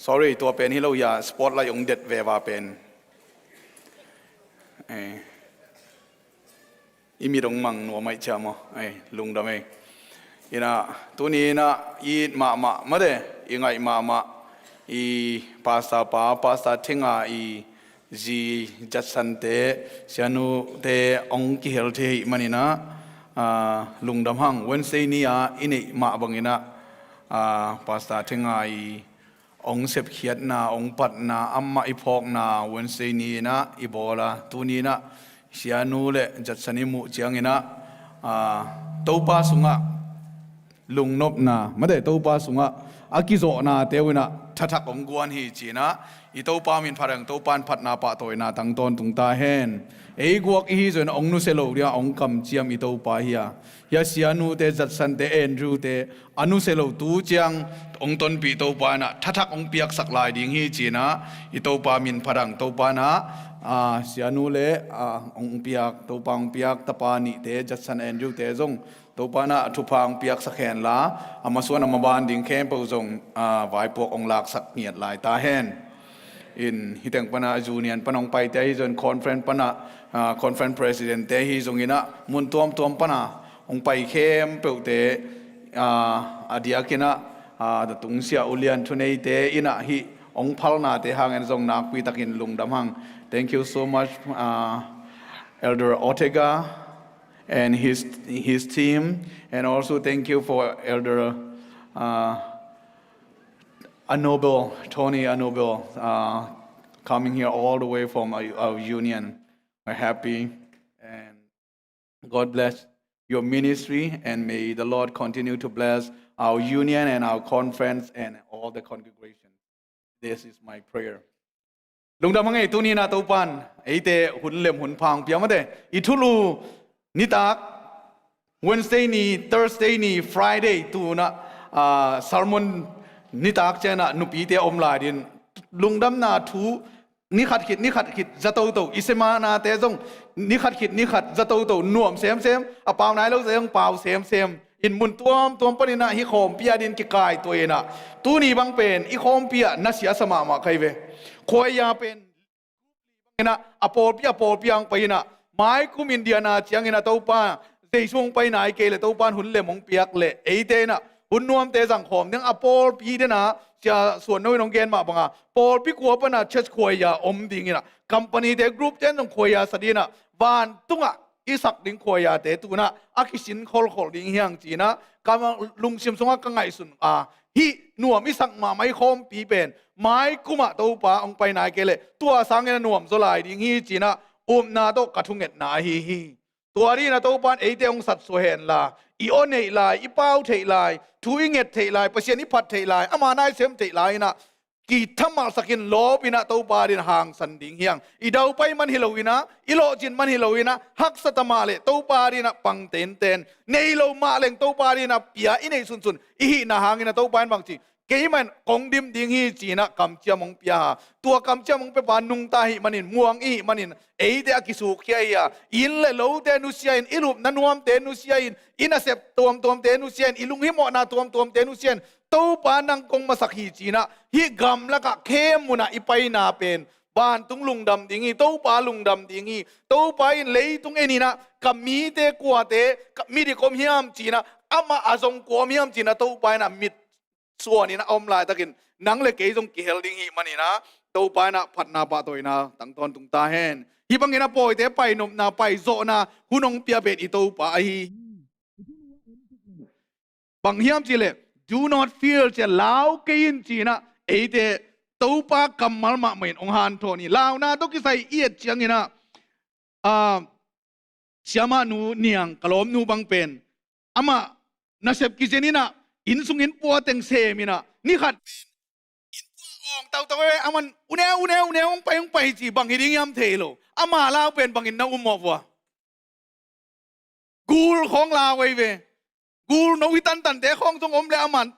Sorry, tua pen hi lo hia, spotlight hong det veva pen. Eh, i mit hong mang nuam aih cia maw. Eh, lungdam ei. Inah tuni inah i it mahmah mate, i ngaih mahmah, i pastor pa, Pastor Thenga i zi Jatsante, sianute hong kihel thei ahih man inah, ah, lungdam hang. Wednesday ni-a i neih mah bang inah, ah, Pastor Thenga i hong sepkhiatna, hong patna, amah i phawkna Wednesday ni inah i bawl a, tuni inah sianu le Jatsan i muh ciang inah, ah, Topa sungah lungnopna mate, Topa sungah a kizawhnate uh inah thathak hong guan hi ci inah, i Topa min phat hang. Topa in phatna pahtawina tang tawntung ta hen. Ei guak i hi zong inah hong nusia lo dia hong kamciam i Topa hi a, hia sianute, Jatsante, Andrewte a nusia lo tu ciang hong tonpih Topa inah thathak hong piaksak lai ding hi ci inah, i Topa min phat hang. Topa inah, ah, sianu le, ah, hong piak, Topa hong piak tapa nihte, Jatsan, Andrewte zong Topa inah thupha hong piaksak henla, a masuan a maban ding khempeuh zong, ah, vaipuak hong laksak ngiat lai ta hen. In hih teng pana union pana hong paite ahi zong, conference pana, ah, conference president-te ahi zong inah, mun tuamtuam pana hong pai khempeuhte, ah, a diak inah, ah, a tungsiah ulian thuneite inah hih hong phalnate hangin zong nakpi takin lungdam hang. Thank you so much, ah, Elder Ortega and his, his team. And also thank you for Elder, uh, Anobel, Tony Anobel, uh, coming here all the way from our, our union. We're happy. And God bless your ministry, and may the Lord continue to bless our union and our conference and all the congregation. This is my prayer. Lungdam hang ei, tuni inah Topa in eite hun lem hun pha hong pia mate. I thulu nitak, Wednesday ni, Thursday ni, Friday tu inah, ah, sermon nitak ciang inah nupite om lai ding. Lungdamna thu nikhat khit nikhat khit za toto, i seminarte zong nikhat khit nikhat za toto, nuam semsem, a pau nai lo zong pau semsem. In mun tuamtuam pan inah hih khawmpi a ding kikaituah inah, tuni bang pen i khawmpi ah na siasa mahmah kha hi ve. Khuaia pen inah a pawlpi a pawlpi ah hong pai inah, mai kum India na ciang inah Topa Jesu hong pai nai kei leh Topa in hun lem hong piak leh, eite inah hun nuamte zang khawm ding a, pawlpi dena Sia Suan No in hong gen mah banga pawlpi kua pana church khuaia om ding inah, company-te, group-te in zong khuaia sa ding inah, vantungah i sak ding khuaiate tu inah a kisin kholkhol ding hi hang ci inah ka lungsim sungah ka ngaihsun a, hih nuam i sak mahmah i khawmpi pen mai kumah Topa hong pai nai kei leh tua sangin a nuam zaw lai ding hi ci inah upna tawh ka thungetna ahi hi. Tua ding inah Topa in eite hong satsua henla, i aw neih lai, i pau theih lai, thu i nget theih lai, Pasian i phat theih lai, ama na i sem theih lai inah kithamalhsakin lawp inah Topa ding hangsan ding hi hang. I daupai man hi lo inah, i lawhcin man hi lo inah, haksa ta mah leh Topa ding inah pang tenten, nei lo mah leng Topa ding inah pia, i neih sunsun i hihna hang inah Topa in bang ci, keimah in kong dim ding hi ci inah kamciam hong pia a. Tua kamciam hong piapa nungta ahih manin, muang i hih manin, eite a kisukkhia hi a, inn le lote nusia in, i lupna nuamte nusia in, i nasep tuamtuamte nusia in, i lunghimawhna tuamtuamte nusia in, Topa nang kong masak hi ci inah, hih gamlakah khem munah i paina pen vantung lungdam ding hi, Topa lungdam ding hi. Topa in leitung en inah ka mite kuate, ka midik om hiam ci inah, amah a zong kua om hiam ci inah Topa inah mit suan inah a om laitakin nang le kei zong kihel ding hi man inah, Topa inah phatna pahtawina tang tawntung ta hen. Hih bangin a pawite painopna, paizawhna hun hong pia pen i Topa ahi. Bang hiam cih leh, "Do not fear," ci a, lau kei in ci inah, eite Topa kammal mahmah in hong hanthawn hi. Launa tawh kisai i et ciang inah, ah, siamahnu Niang, ka lawmnu bang pen, amah nasep kizen inah, inn sung inn pua teng sem inah, ni khat pen inn pua Tau tau e, aman uneu uneu uneu hong pai hong pai ci bang hi ding hiam thei lo. Ama lau pen bangin na um mawh vua. Gul khawng lau ei ve. Gul no hi tantante khawng zong om le aman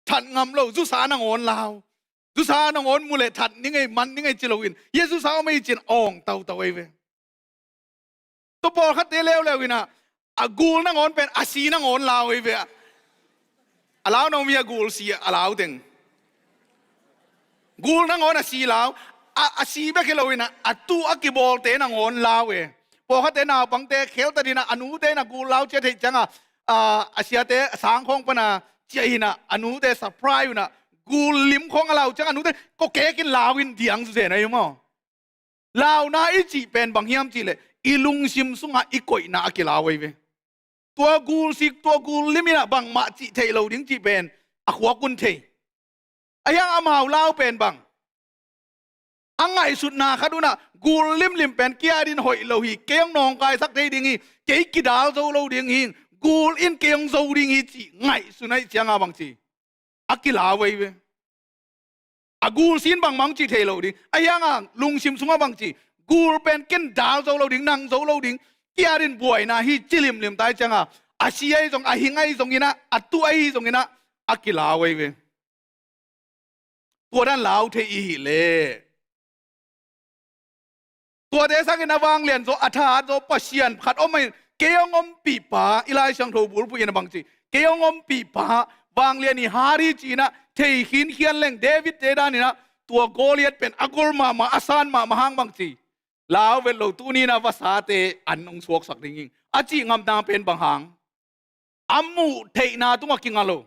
that ngam lo. Zusa nangawn lau. Zusa nangawn mu le that ning ei, man ning ei ci loin, hia zusa om ei cin awng tau tau ei ve. Tua pawlkhatte leuleu inah a gul nangawn pen a si nangawn lau ei ve. A lau no mi a gul si a lau teng. Gul nangawn a si lau. A, a si bek hi lo inah a tu a kibawlte nangawn lau e. Pawlkhatte naupangte khelta dinah a nute inah gul lau cia theih cianga, a, a siate a sang khawng pana ciah inah a nute surprise unah gul lim khawng a lau cianga a nute kokekin lau in diang zuzen ahi maw? Launa i cih pen bang hiam cihleh i lungsim sungah i koihna a kilau ei ve. Tua gul sik, tua gul lim inah bangmah cih theih lo ding cih pen a khuak un thei. Ahiang amau lau pen bang a ngaihsutna khat unah gul limlim pen kia din hoih lo hi, kei hong nawngkaisak thei ding hi, kei kidal zo lo ding hi, gul in kei hong zo ding hi cih ngaihsun aih cianga bang ci a kilau ei ve. A gul sin bangmah hong cih thei lo ding. Ahianga lungsim sungah bang ci, gul pen ken dal zo lo ding, nang zo lo ding, kia din buaina hi ci limlim tai cianga a si ahi zong, a hing ahi zong inah, a tu ahi zong inah a kilau ei ve. Tua dan lau thei i hih leh tuate sangin a vanglian zaw, a thahat zaw Pasian khat om ahin, kei hong ompihpa, i Lai Siangtho bulphuh in a bang ci, kei hong ompihpa vanglian i hat hi ci inah thei khinkhian leng David te dan inah tua Goliath pen a gol mahmah, a san mahmah hang bang ci, lau vet lo, tuni inah vasate an hong suaksak ding hing a cih ngamna pen bang hang? A muh theihna tungah kinga lo.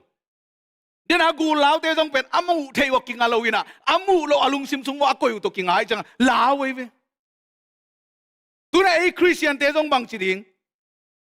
Dena gul laute zong pen a muh theih uh a kinga lo inah a muh loh a lungsim sung uh a koih uh tawh kinga aih cianga lau ei ve. Tuna ei Khristiante zong bang ci ding?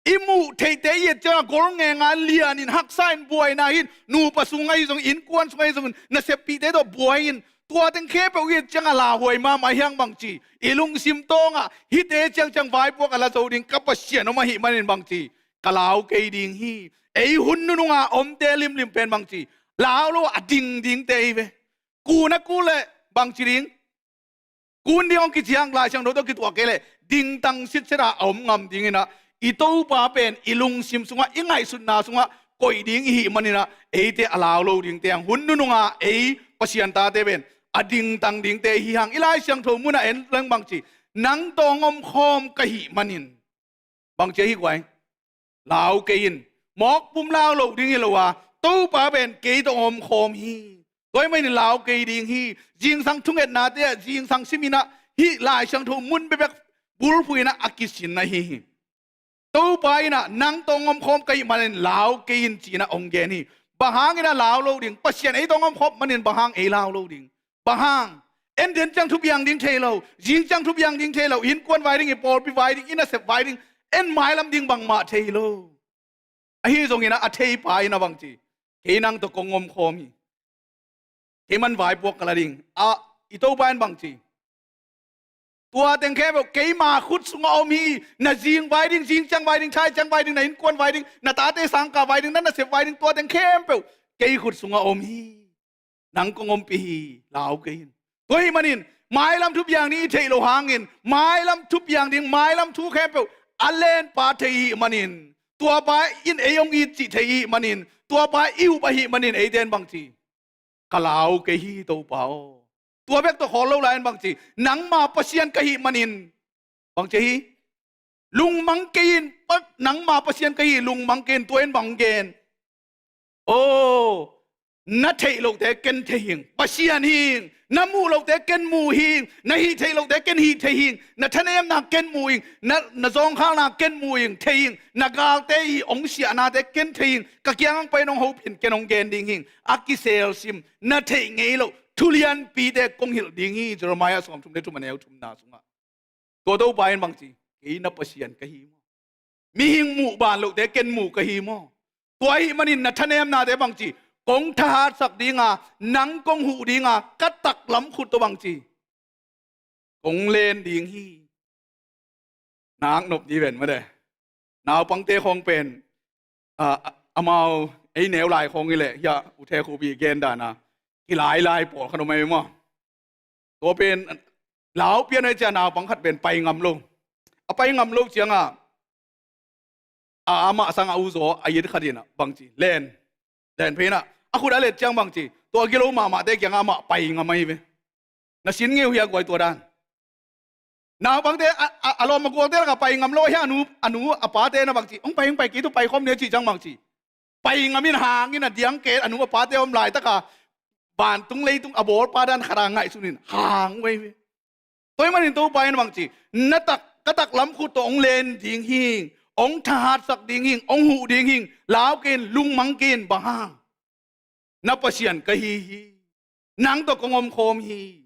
I muh theihte i et cianga gol ngenga lianin haksa in buaina hin, nupa sung ahi zong, innkuan sung ahi zong, naseppihte tawh buai in, tua teng khempeuh i et cianga lauhuai mahmah hiang bang ci, i lungsim tawngah hihte ciangciang vaipuak a la zo ding ka Pasian om ahih manin bang ci ka lau kei ding hi. Ei hun nununga omte limlim pen bang ci lau lo a ding dingte ei ve. Kun a kun le bang ci ding? Kun ding hong kiciang Lai Siangtho tawh kituak kei leh dingtang sitset a om ngam ding inah i Topa pen i lungsim sungah, i ngaihsutna sungah koih ding i hih maninah eite a lau lo dingte hang, hun nununga ei Pasian tate pen a dingtang dingte i hi hang. I Lai Siangtho munah en leng bang ci, nang tawh hong omkhawm ka hih manin. Bang ci a hi guai? Lau kei in. Mawk pum lau lo ding hi lo a, Topa pen kei tawh hong omkhawm hi. Tua ahih manin lau kei ding hi. Zingsang thungetnate ah, zingsang sim inah hih Lai Siangtho mun bekbek bulphuh inah a kisin ahi hi. Topa inah nang tawh hong omkhawm ka hih manin lau kei in ci inah hong gen hi. Bang hang inah lau lo ding? Pasian ei tawh hong omkhawm manin bang hang ei lau lo ding? Bang hang? En den ciang thupiang ding thei lo, zing ciang thupiang ding thei lo, innkuan vai ding, i pawlpi vai ding, i nasep vai ding, en mailam ding bangmah thei lo. Ahi zongin a, a theipa in a bang ci, kei nang tawh kong omkhawm hi. Kei man vaipuak ka la ding. A, i Topa in bang ci, tua teng khempeuh keima khut sungah om hi. Na zing vai ding, zing ciang vai ding, thai ciang vai ding, na innkuan vai ding, na tate sangkah vai ding, na nasep vai ding, tua teng khempeuh kei khut sungah om hi. Nang kong ompih hi, lau kei in. Tua ahih manin mailam thupiang ding i theih loh hangin, mailam thupiang ding, mailam thu khempeuh a lenpa thei i hih manin, tuapa in ei hong it cih thei i hih manin, tuapa i up ahih manin eite in bang ci, ka lau kei hi Topa aw. Tua bek tawh khawl lo lai in bang ci, nangma Pasian ka hih manin, bang ci hi, lungmang kei in, pa-, nangma Pasian ka hi, lungmang kei in. Tua in bang gen? Aw, na theih lohte ken thei hing, Pasian hing. Na muh lohte ken muh hing. Na hih theih lohte ken hih thei hing. Na thanemna ken muh hing. Na, na zawngkhalna ken muh hing, thei hing. Na galte i hong siahnate ken thei hing. Ka kiang hong pai in hong hopih in, ken hong gen ding hing. A kiselsim, na theih ngei loh thu lianpite kong hilh ding hi. Jeremiah sawmthum le thum, a neu thumna sungah. Tua Topa in bang ci, kei na Pasian ka hi maw? Mihing muh ban lohte ken muh ka hi maw? Tua ahih manin na thanemnate bang ci, kong thahatsak dinga, nang kong huh dinga, ka taklam khut tawh bang ci, kong len ding hi. Nak nop ni ven mate. Naupangte khawng pen, a, a, amau ei neu lai khawng hi leh, hia, u the khupi gen dana kilailai pawlkhat om ei maw? Tua pen lau pian a, cia naupang khat pen pai ngam lo. A pai ngam lo ciangah a, amah sang a uzaw a it khat in ah bangci, len, len phei in ah a khut a let ciang bangci, tua gilo mahmahte kiangah amah pai ngam ahi ve. Na sin ngeu hia guai tua dan. Naupangte a, a, a lawm a gualte lakah pai ngam lo hi. A nu, a nu a pate na bangci, hong pai, hong pai, kei tawh pai khawm ni a cih ciang bangci, pai ngam in hang in a diang ke, a nu a pate om laitaka vantung leitung a bawlpa dan khat a ngaihsun in hang uh ahi ve. Tua ahih manin Topa in bangci, na tak, ka taklam khut tawh hong len ding hi, hong thahatsak ding hi, hong huh ding hi, lau kei in, lungmang kei in. Bang hang? Na Pasian ka hi hi. Nang tawh kong om khawm hi.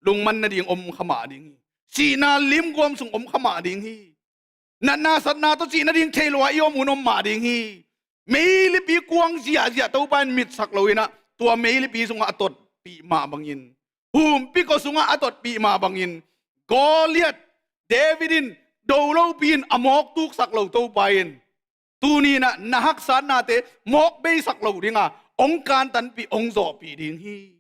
Lungman nading om kha mah ding hi. Sihna limguam sung om kha mah ding hi. Natna satna tawh cih nading thei lo a i om hun om mah ding hi. Meilipi kuang ziahziah Topa in mitsak lo in ah, tua meilipi sungah a totpih mah bangin, humpi kua sungah a totpih mah bangin, Goliat, David in do lopi in a mawk tuksak lo Topa in tuni in ah na haksatnate mawk beisak lo ding a, hong kantanpih, hong zawhpih ding hi.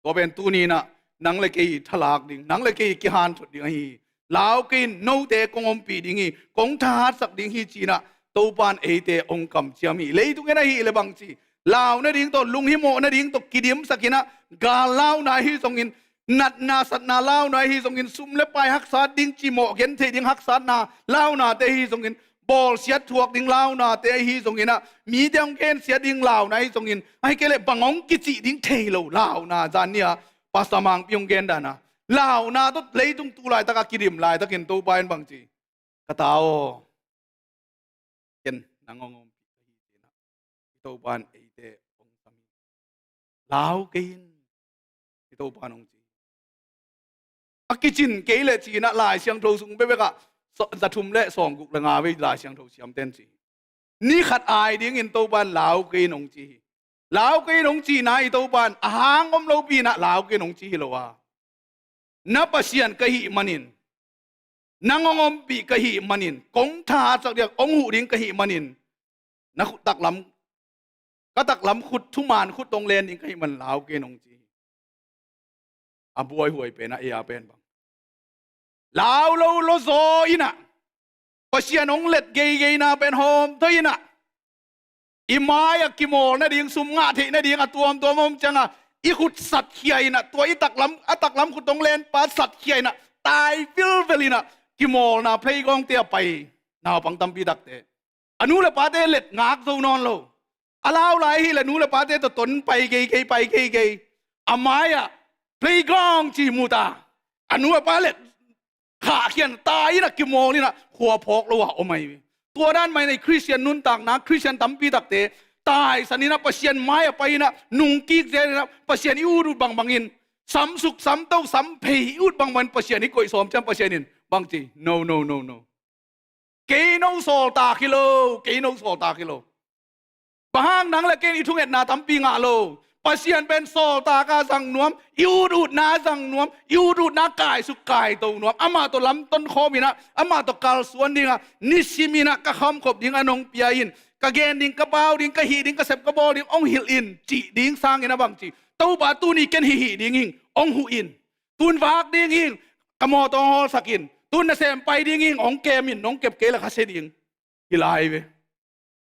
Tua pen tuni in ah nang le kei thalak ding, nang le kei kihanthut ding ahi hi. Lau kei in, note kong ompih ding hi, kong thahatsak ding hi, ci in ah Topa in eite hong kamciam hi. Leitung in ahih leh bangci, lau nading tawh, lunghimawh nading tawh kidimsak in ah, gal launa ahi zongin, natna satna launa ahi zongin, sum le pai haksat ding, cimawh genthei ding haksatna launate ahi zongin, bawlsiat thuak ding launate ahi zongin ah, mite hong gensiat ding launa ahi zongin, ahih kei leh bang hong kicih ding thei lo launa, zan ni-a Pastor Mangpi hong gen dan a, launa tawh leitung tu laitak a kidim laitakin Topa in bangci, ka ta aw, ken nang hong ompih ka hi, ci in ah i Topa in eite hong sam hi. Lau kei in, i Topa in hong ci. A kicin kei leh, ci in ah Lai Siangtho sung bekbek ah, za thum le sawmguk le nga vei Lai Siangtho siamten ci. Ni khat ai dingin Topa in lau kei in hong ci hi. Lau kei in hong cihna i Topa in a hang om lopi in ah lau kei in hong ci hi lo a, na Pasian ka hih manin, nang hong ompih ka hih manin, kong thahatsak ding, hong huh ding ka hih manin, na khut taklam, ka taklam khut, thuman khut tawh hong len ding ka hih manin lau kei in hong ci hi. A buaihuai pen ah, ei a pen bang, lau lo lawzaw in ah, Pasian hong let geigeina pen hawmthaw in ah, i mai-ah kimawl nading, sum ngah theih nading a tuamtuam om ciangah, i khut satkhia in ah, tua i taklam, a taklam khut hong lenpa satkhia in ah, tai vilvel in ah, kimawlna playground-te ah pai naupang tampi takte, a nu le pate let ngak zo nawn lo. A lau lai ahih leh nu le pate tawh ton pai geigei, pai geigei. A mai-ah playground ci mu ta, a nu a pa let khahkhia in, tai in ah, kimawl in ah, khua phawk lo a om ahi hi. Tua dan mah in ah i Khristian nuntakna, Khristian tampi takte taisan in ah, Pasian mai-ah pai in ah, nungkik zel in ah, Pasian i ut ut bangbangin, samsuk, samto, samphei i ut bangbangin Pasian i koih sawm ciang Pasian in bangci, no, no, no, no. Kei no sawltak hi lo, kei no sawltak hi lo. Bang hang? Nang le kei in i thungetna tampi ngah lo. Pasian pen sawltak a zang nuam, i ut utna a zang nuam, i ut utna kaisuk kaito nuam. Amah tawh lamton khawm in ah, amah tawh kalsuan ding a, nisim in ah ka khamkhop ding a nong pia in, ka gen ding, ka pau ding, ka hih ding, ka sep ka bawl ding hong hilh in, cih ding sangin ah bangci, Topa, tuni ken hih hih ding ing, hong huh in. Tun vak ding ing, ka mawtaw hong hawlsak in. Tun nasem pai ding ing, hong kem in, nong kep kei leh khasia ding. Hi lai ve.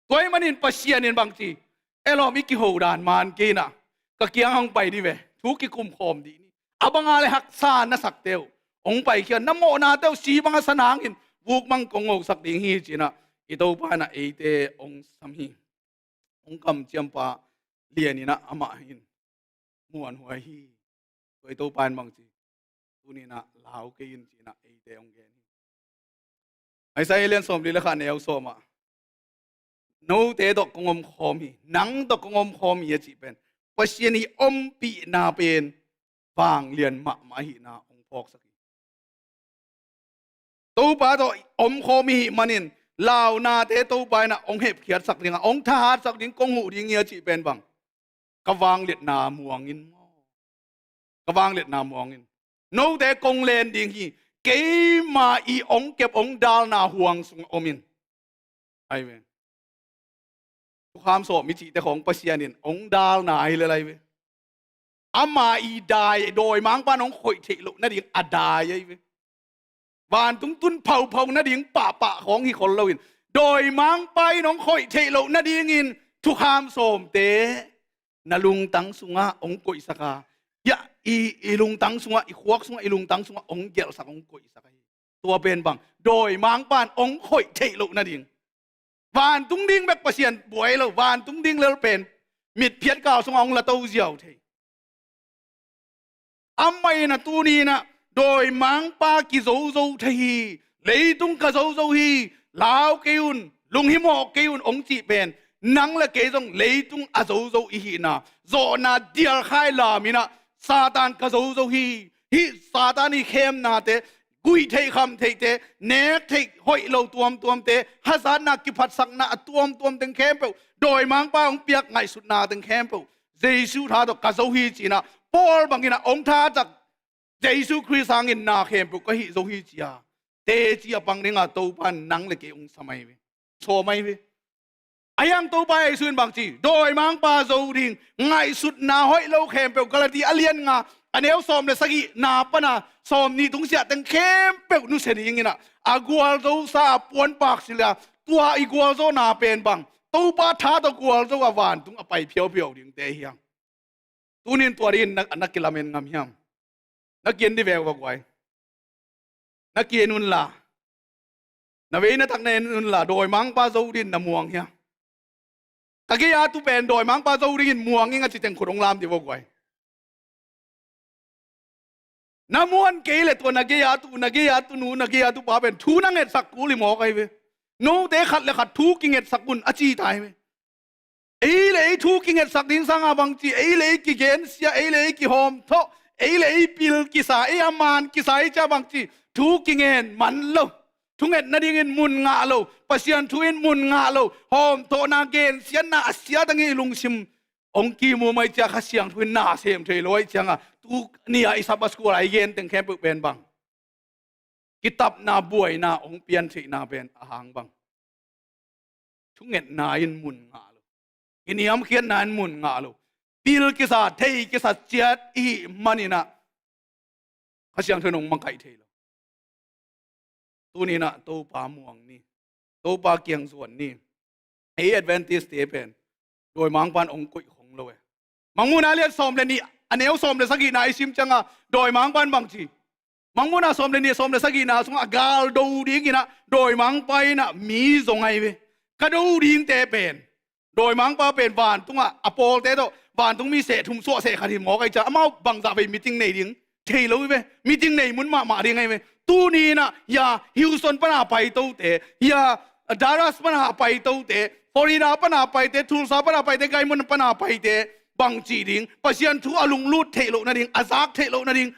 Tua ahih manin Pasian in bangci, e lawm, i kiho dan man kei in ah, ka kiang hong pai dih ve, thu kikum khawm dih ni. A bang a leh haksa na sakte uh, hong paikhia in, na mawhnate uh si bang a sa nangin, vuk bang kong hosak ding hi, ci in ah i Topa in ah eite hong sam hi. Hong kamciampa lian in ah amah in muanhuai hi. Tua i Topa in bangci, tuni in ah lau kei in, ci in ah eite hong gen hi. Isaiah lian sawmli le khat, neu sawm ah, note tawh kong om khawm hi, nang tawh kong om khawm hi, a cih pen Pasian i ompihna pen vanglian mahmah ahihna hong phawksak hi. Topa tawh om khawm i hih manin, launate Topa in ah hong hepkhiatsak ding a, hong thahatsak ding, kong huh ding hi, a cih pen bang, ka vangliatna muang in maw. Ka vangliatna muang in. Note kong len ding hi, keima i hong kep, hong dalna huang sungah om in. Ai ve. Thukham sawm i cihte khawng Pasian in hong dalna ahi lel ai ve. Ama i dai, dawimangpa in hong khoih theih loh nading a dai ahi ve. Vantung tun phauphau nading pahpah khawng hi khol loin, dawimangpa in hong khoih theih loh nadingin thukham sawmte na lungtang sungah hong koihsak a, ya, i, i lungtang sungah, i khuak sungah, i lungtang sungah hong gelhsak, hong koihsak ahi. Tua pen bang, dawimangpa in hong khoih theih loh nading. Vantung ding bek Pasian buai lo, vantung ding lel pen mitphiat kal sungah hong la to ziau thei. Amah in a tuni in ah dawimangpa kizozo thei hi, leitung ka zozo hi, lau kei un, lunghimawh kei un hong cih pen, nang le kei zong leitung a zozo i hihna, zawhna dialkhai lam in ah Satan ka zozo hi, hih Satan i khemnate guih theih kham theihte, nek theih hoih lo tuamtuamte, hazatna kiphatsakna a tuamtuam teng khempeuh, dawimangpa hong piak ngaihsutna teng khempeuh Jesu tha tawh ka zo hi ci-in ah, Paul bangin ah hong tha tak Jesu Khrist hangin na khempeuh ka hih zo hi ci-a teci a pang dingah Topa in nang le kei hong sa mai ve. Sawm mai ve. Ahi hang Topa Jesu in bangci, dawimangpa zo ding ngaihsutna hoih lo khempeuh, Galati a lian nga a neu sawm le sagihna pana sawm nih tungsiah teng khempeuh nusia dingin ah a gualzosa a puanpak silh a, tua i gualzawhna pen bang, Topa tha tawh gualzo a vantung a pai phiauphiau dingte hi hang. Tunin tua dingin na, na kilamen ngam hiam? Na ki-en dih veu va guai. Na ki-en unla, na vei na tak na en unla, dawimangpa zo dingin na muang hiam? Ka gei-a tu pen dawimangpa zo dingin muang ing a ci teng khut hong lam dih va guai. Na muan kei le tua na gei-a tu, na gei-a tu nu, na gei-a tu pa pen thu na ngetsak kul hi mawk ahi ve. Note khat le khat thu kingetsak un a ci ta hi ve. Ei le ei thu kingetsak ding sangah bangci, ei le ei kigensia, ei le ei kihawmthawh, ei le ei pil kisa, ei a man kisa, ei cia bangci, thu kingen man lo. Thunget nadingin mun ngah lo, Pasian thu in mun ngah lo, hawmthawhna gensiatna a siatang i lungsim hong kimu mai cia Kha Siangtho in na sem thei lo ahi cianga, tu ni-a i Sabbath school a i gen teng khempeuh pen bang, kitapna buaina hong pian theihna pen a hang bang, thungetna in mun ngah lo, kiniamkhiatna in mun ngah lo, pil kisa, thei kisa ciat i hih manin ah Kha Siangtho in hong makaih thei lo. Tunin ah Topa muang ni, Topa kiang zuan ni. Ei Adventist te pen dawimangpa in hong koih khong lo e. Mangmuhna lian sawm le nih a neu sawm le sagihna i sim cianga dawimangpa in bangci, Mangmuhna sawm le nih, sawm le sagihna sungah a gal do dingin ah dawimangpa in ah mi zong ahi ve. Ka do dingte pen, dawimangpa pen vantungah a pawlte tawh vantung mi seh thum suah seh khat hi mawk ahi cia, amau bangzah vei meeting nei ding thei lo hi ve. Meeting nei mun mahmah ding ahi ve. Tuni in ah hia Houston pana paitote, hia Dallas pana paitote, Florida pana paite, Tulsa pana paite, Guymon pana paite, bangci ding, Pasian thu a lunglut theih loh nading, a zak theih loh nading,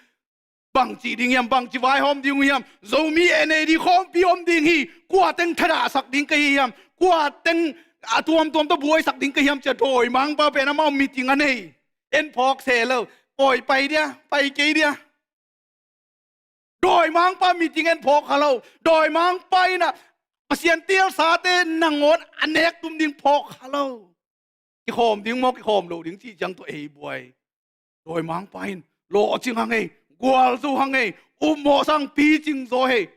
bangci ding hiam, bangci vaihawm ding uh hiam? Zomi N A D khawmpi om ding hi, kua teng thadahsak ding ka hi hiam? Kua teng a tuamtuam tawh buaisak ding ka hiam cia dawimangpa pen amau meeting a nei. En phawk se lo, pawi pai dia, pai kei dia. Dawimangpa meeting en phawk kha lo, dawimangpa in ah Pasian teelsate nangawn a nek tum ding phawk kha lo. Kikhawm ding maw, kikhawm lo ding cih ciang tawh ei buai. Dawimangpa in lawhcing hang ei, gualzo hang ei, upmawh sang picing zaw hei.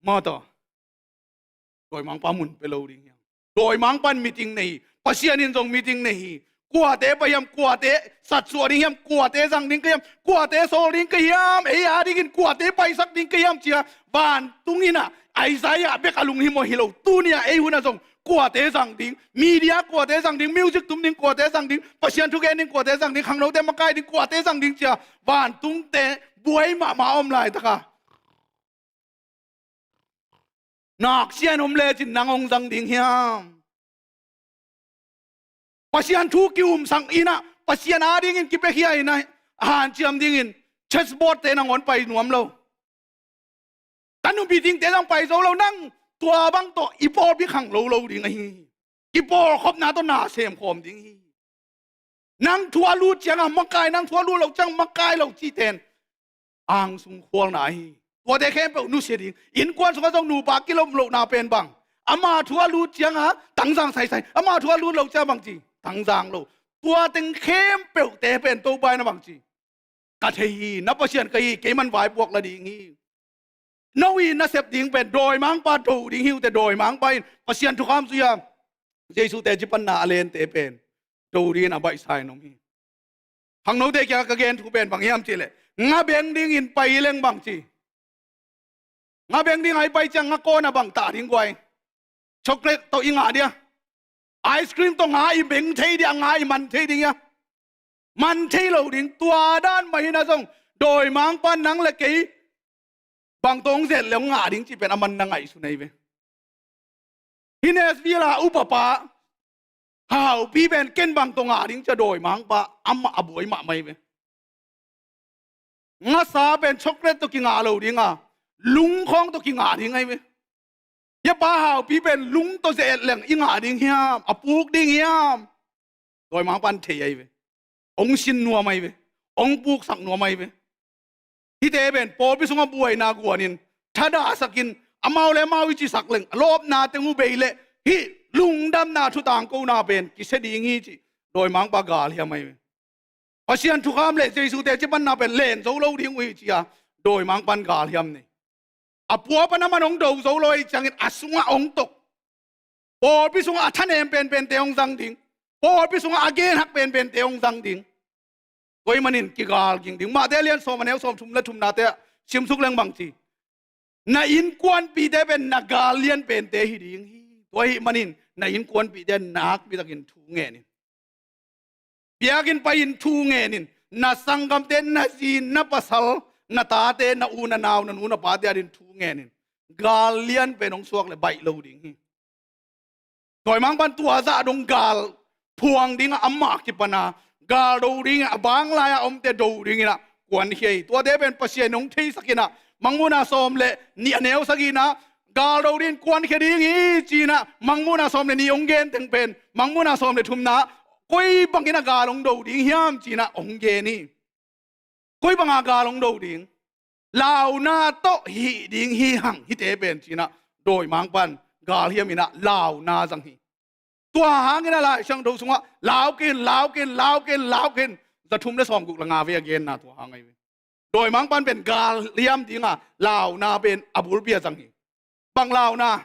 Mata dawimangpa mun pe lo ding hiam? Dawimangpa in meeting nei hi, Pasian in zong meeting nei hi. Kuate pai hiam, kuate satsuah ding hiam, kuate zang ding ka hiam, kuate sawl ding ka hiam, ei a dingin kuate paisak ding ka hiam cia vantung in ah Isaiah bek a lunghimawh hi lo. Tuni-ah ei hun ah zong kuate zang ding, media kuate zang ding, music tum ding kuate zang ding, Pasian thugen ding kuate zang ding, khangnote makai ding kuate zang ding cia vantungte buai mahmah a om laitaka naksia in om lecin nang hong zang ding hiam? Pasian thu ki-umsak in ah Pasian a dingin kipiakhia in ah hanciam dingin chessboard-te nangawn pai nuam lo. Ka nu meeting-te zong pai zo lo, nang tua bang tawh i pawlpi khang lo lo ding ahi hi. Kipawlkhopna tawh na semkhawm ding hi. Nang thu a lut ciangah makai, nang thu a lut loh ciang makai lo cihten angsung khualna ahi hi. Tuate khempeuh nusia ding. Innkuan sungah zong nupa kilawm lohna pen bang, ama thu a lut ciangah tangzang saisai, ama thu a lut loh ciang bangci tangzang lo. Tua teng khempeuhte pen Topa in a bang ci? Ka thei hi, na Pasian ka hi, keiman vaipuak la ding hi. No i nasep ding pen dawimangpa do ding hi uh teh, dawimangpa in Pasian thukham zui a, Jesu teci panna a lente pen do dingin a baihsa in om hi. Khangnote kiangah ka gen thu pen bang hiam cihleh, nga beng dingin pai leng bang ci? Nga beng ding a i pai ciang nga kawn a bang tah ding guai? Chocolate tawh i ngah dia? Ice cream tawh nga i beng thei dia, nga i man thei ding hia? Man thei lo ding. Tua dan mah hi na zong, dawimangpa nang le kei bang tawh hong zet le hong ngah ding cih pen aman na ngaihsun ahi ve. Hih Nashville a upapa haupi pen ken bang tawh ngah ding cia dawimangpa amah a buai mahmah hi ve. Ngasa pen chocolate tawh kingah lo ding a, lungkhawng tawh kingah ding ahi ve. Hih pa haupi pen lung tawh zet leng i ngah ding hiam, a puk ding hiam? Dawimangpa in thei ahi ve. Hong sin nuam ahi ve. Hong puksak nuam ahi ve. Hihte pen pawlpi sungah buaina guanin, thadahsakin, amau le amau i cisak leng, a lawpna teng uh bei leh hih lungdamna thu tangkona pen kisia ding hi cih dawimangpa galhiam ahi ve. Pasian thukham le Jesu teci panna pen len zo lo ding uh hi ci-a dawimangpa in galhiam nei. A pua pan a man hong do zo lo ahih ciangin a sungah hong tok. Pawlpi sungah a thanem penpente hong zang ding. Pawlpi sungah a genhak penpente hong zang ding. Tua ahih manin kigal ging ding. Mate lian sawm, a neu sawmthum le thumnate ah simsuk leng bang ci? Na innkuanpihte pen na gal lian pente hi ding hi. Tua ahih manin na innkuanpihte nakpi takin thu ngen in. Biakinn pai-in thu ngen in. Na sanggamte, na zi, na pasal, na tate, na u, na nau, na nu, na pate adingin thu ngen in. Gal lian pen hong suak le baih lo ding hi. Dawimangpa in tua zah dong gal phuang dingah amah kipana, gal do dingin a bang lai-a omte do dingin ah kuankhia hi. Tuate pen Pasian in hong theisak in ah, Mangmuhna sawm le nih, a neu sagihna, gal do dingin kuankhia ding hi ci-in ah Mangmuhna sawm le nih hong gen teng pen Mangmuhna sawm le thumna koi bangin a gal hong do ding hiam ci-in ah hong gen hi. Koi banga gal hong do ding? Launa tawh hih ding hi hang, hihte pen ci-in ah dawimangpa in galhiam in ah launa zang hi. Tua hangin a Lai Siangtho sungah lau kei in, lau kei in, lau kei in, lau kei in, za thum le sawmguk le nga vei a genna tua hang ahi ve. Dawimangpa in pen galhiam dinga launa pen a bulpi a zang hi. Bang launa?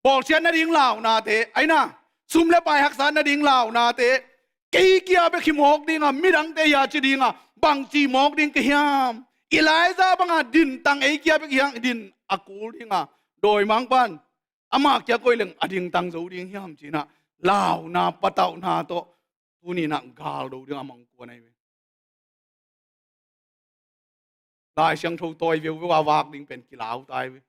Bawlsiat nading launate, aina, sum le pai haksat nading launate, kei kia bek hi mawk dinga, midangte hia ci dinga, bangci mawk ding ka hiam? Elijah banga dintang ei kia bek hiang din a kul dinga, dawimangpa in ama kia koih leng a dingtang zo ding hiam ci-in ah launa patauhna tawh tuni-in ah gal do ding a mangkuan ahi ve. Lai Siangtho tawi veuveu a vak ding pen kilau ta ahi ve.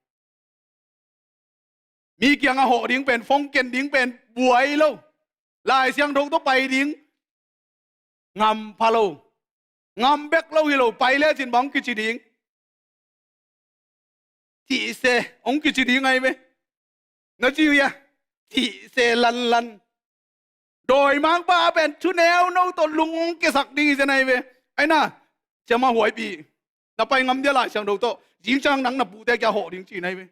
Mi kiangah hawh ding pen, phone ken ding pen buai lo. Lai Siangtho tawh pai ding ngam pha lo. Ngam bek lo hi lo, pai lecin bang hong kici ding? Thihse hong kici ding ahi ve. Na ci uh hia? Thihse lanlan. Dawimangpa pen thuneu no tawh lung hong kiasak ding hi zen ahi ve. Aina, ciamah huaipih. Na pai ngam dia Lai Siangtho tawh? Zingciang nang na pute kia hawh ding ci-in ahi ve.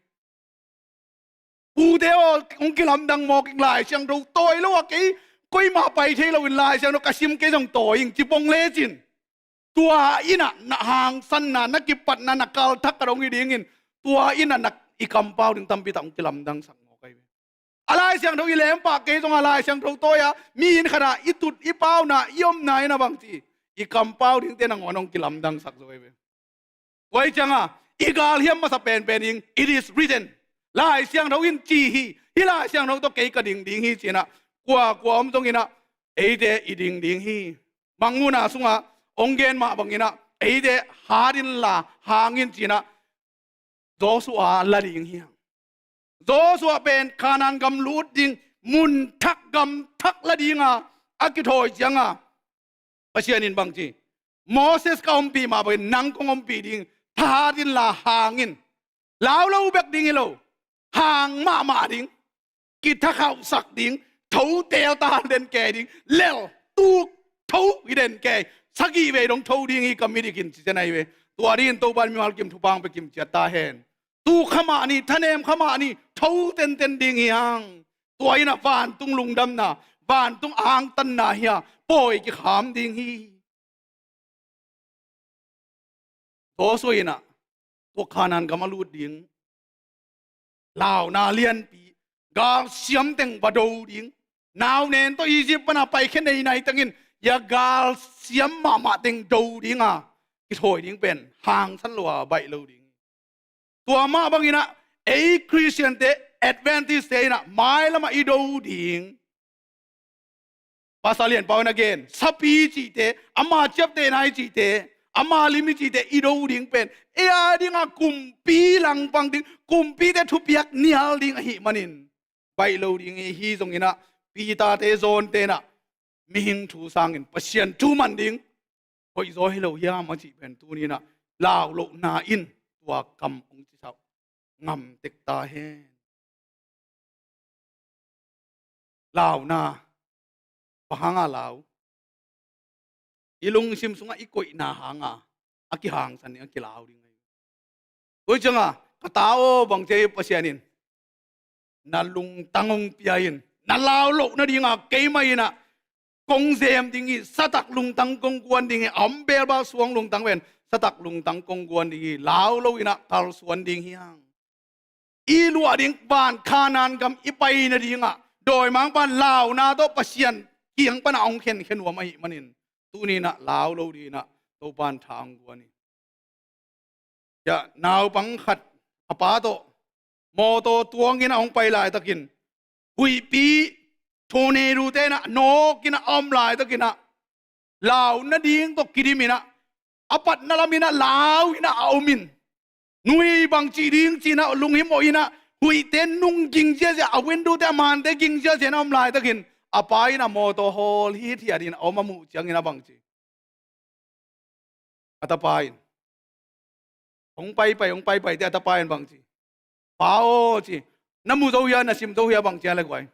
Pute aw, hong kilamdang mawk ing, Lai Siangtho tawi lo a kei koimah pai thei loin Lai Siangtho ka sim kei zong tawi ing ci pong lecin, tua in ah na hangsanna, na kipatna, na kalthak khat hong hi dingin, tua in ah na, i kampau ding tampi tak hong kilamdangsak mawk ahi ve. A Lai Siangtho i lempah kei zongah Lai Siangtho tawi-a mi inn khatah i tut i pauna, i omna in a bangci, i kampau dingte nangawn hong kilamdangsak zo ahi ve. Tua hi cianga i galhiam masa penpen ding, it is written. Lai Siangtho in ci hi, hih Lai Siangtho tawh kei ka ding ding hi ci-in ah, kuakua om zongin ah eite i ding ding hi. Mangmuhna sungah hong gen mah bangin ah eite hat inla hang in ci-in ah Joshua la ding hi hang. Joshua pen Kanaan gam lut ding, mun thak gam thak la dinga a kithawi cianga Pasian in bang ci? Moses ka ompih mah bangin nang kong ompih ding, thahat inla hang in. Lau lo bek ding hi lo, hang mahmah ding, kithakhauhsak ding, tho teel ta den kei ding, lel, tuk, tho hi den kei, sagih vei dong tho ding hi ka midik in ci zen ahi ve. Tua dingin Topa in mimal kim thupha hong pia kim ciat ta hen. Tuk kha mah ni, thanem kha mah ni, tho tenten ding hi hang. Tua in a vantung lungdamna, vantung angtanna hi a, pawi kikham ding hi. Joshua in ah tua Kanaan gam a lut ding launa lianpi, galsiam teng va do ding. Nau nen tawh Egypt pana paikhia nei nai tengin, hia galsiam mahmah teng do ding a, kithawi ding pen hangsan lo a, baih lo ding. Tua mah bangin ah ei Khristiante, Adventist-te in ah mailam ah i do ding. Pastor Lian Pau in a gen, sapi cihte, ama ciaptehna i cihte, ama lim i cihte i do ding pen, ei a dingah kumpi langpang ding, kumpite thupiak nial ding ahih manin baih lo ding hi. Hi zongin ah Peter-te, John-te in ah mihing thu sangin Pasian thu man ding hoihzaw hi lo hiam a cih pen tuni in ah lau lohna in tua kam hong cisah ngam tek ta hen. Launa, bang hanga lau? I lungsim sungah i koihna hanga a kihangsan ding, a kilau ding ahi. Tua ciangah, ka ta aw, bang ci a, Pasian in na lungtang hong pia in, na lau loh nadinga keimah in ah kong zem ding hi, satak lungtang kong guan ding hi, a om belbal suang lungtang pen satak lungtang kong guan ding hi, lau lo in ah kalsuan ding hi hang. I luah ding van Kanaan gam i pai nadingah dawimangpa'n launa tawh Pasian kiang panah hong khenkhen nuam ahih manin, tuni in ah lau lo ding in ah Topa'n tha hong guan hi. Cia naupang khat a pa tawh mawtaw tuangin a hong pai laitakin, huihpi, tornado-te in ah nawkin a om laitakin ah, lau nading tawh kidim in ah, a patna lam in ah lau in ah a om in, nui bang cih ding ci in ah lunghimawh in ah, huihte nung ging ziazia, a window-te, a mante ging ziazia in a om laitakin, a pa in ah mawtaw hawl hithiat in a om a muh ciangin a bang ci? A tapa in, hong paipai, hong paipai teh a tapa in bang ci? Pa aw, ci. Na mu zo hia, na sim zo hia, bang ci a le guai?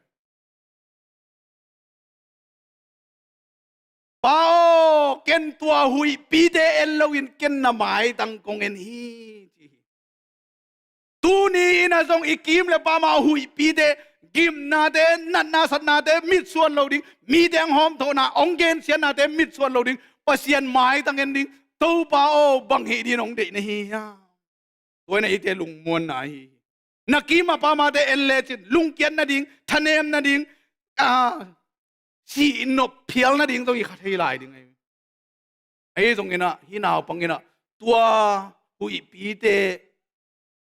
Pa aw, ken tua huihpite en loin ken na maitang kong en hi, ci hi. Tuni in ah zong i kim le pam a huihpite, gimnate, natna satnate mitsuan lo ding, mite hong hawmthawhna, hong gensiatnate mitsuan lo ding, Pasian maitang en ding, Topa aw, bang hih dingin hong deih na hi hiam? Tua in ah eite lungmuanna ahi hi. Na kim a pamte en lecin lungkiat nading, thanem nading, a, sihnop phial nading zong i kha thei lai ding ahi. Ahi zongin ah hih naupang in ah, tua huihpite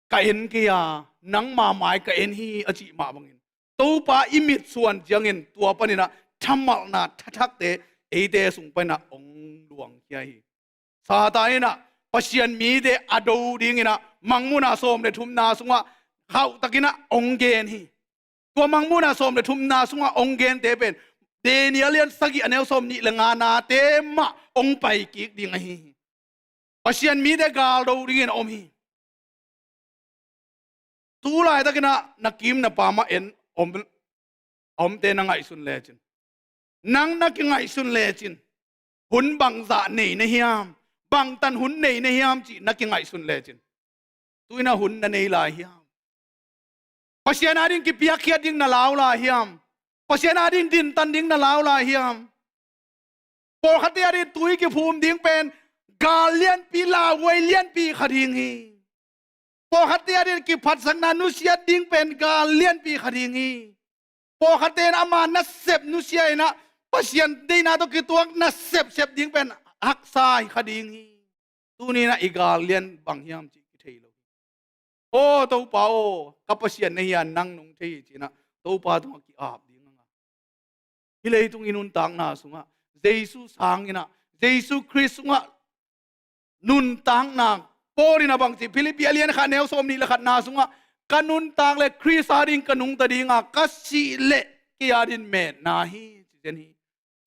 ka en kei a, nangma mai ka en hi, a cih mah bangin, Topa i mitsuan ciangin tua panin ah thamalhna thathakte eite sung panin ah hong luangkhia hi. Satan in ah Pasian mite a do dingin ah Mangmuhna sawm le thumna sungah khauhtakin ah hong gen hi. Tua Mangmuhna sawm le thumna sungah hong gente pen Daniel lian sagih, a neu sawmnih le nganate mah hong paikik ding ahi hi. Pasian mite gal do dingin a om hi. Tu laitakin ah na kim na pam ah en om, a omte na ngaihsun lecin, nang na kingaihsun lecin, hun bangzah nei na hiam, bangtan hun nei na hiam cih na kingaihsun lecin, tu in ah hun na nei lai hiam? Pasian ading kipiakkhiat ding na lau lai hiam? Pasian ading dintan ding na lau lai hiam? Pawlkhatte ading tui kiphum ding pen gal lianpi, lauhuai lianpi kha ding hi. Pawlkhatte ading kiphatsakna nusiat ding pen gal lianpi kha ding hi. Pawlkhatte in ama nasep nusia in ah Pasian deihna tawh kituak nasepsep ding pen haksa hi kha ding hi. Tuni in ah i gal lian bang hiam cih kithei lo hi. Aw Topa aw, ka Pasian na hi a, nang nong thei hi, ci in ah Topa tungah ki-ap ding a ngah. Hih leitung i nuntakna sungah Jesu sang in ah, Jesu Khrist sungah nuntakna, Paul in a bang ci, Philippi a lian khat, neu sawmnih le khatna sungah, ka nuntak leh Khrist ading ka nungta ding a, ka sih leh kei ading metna hi, ci zen hi.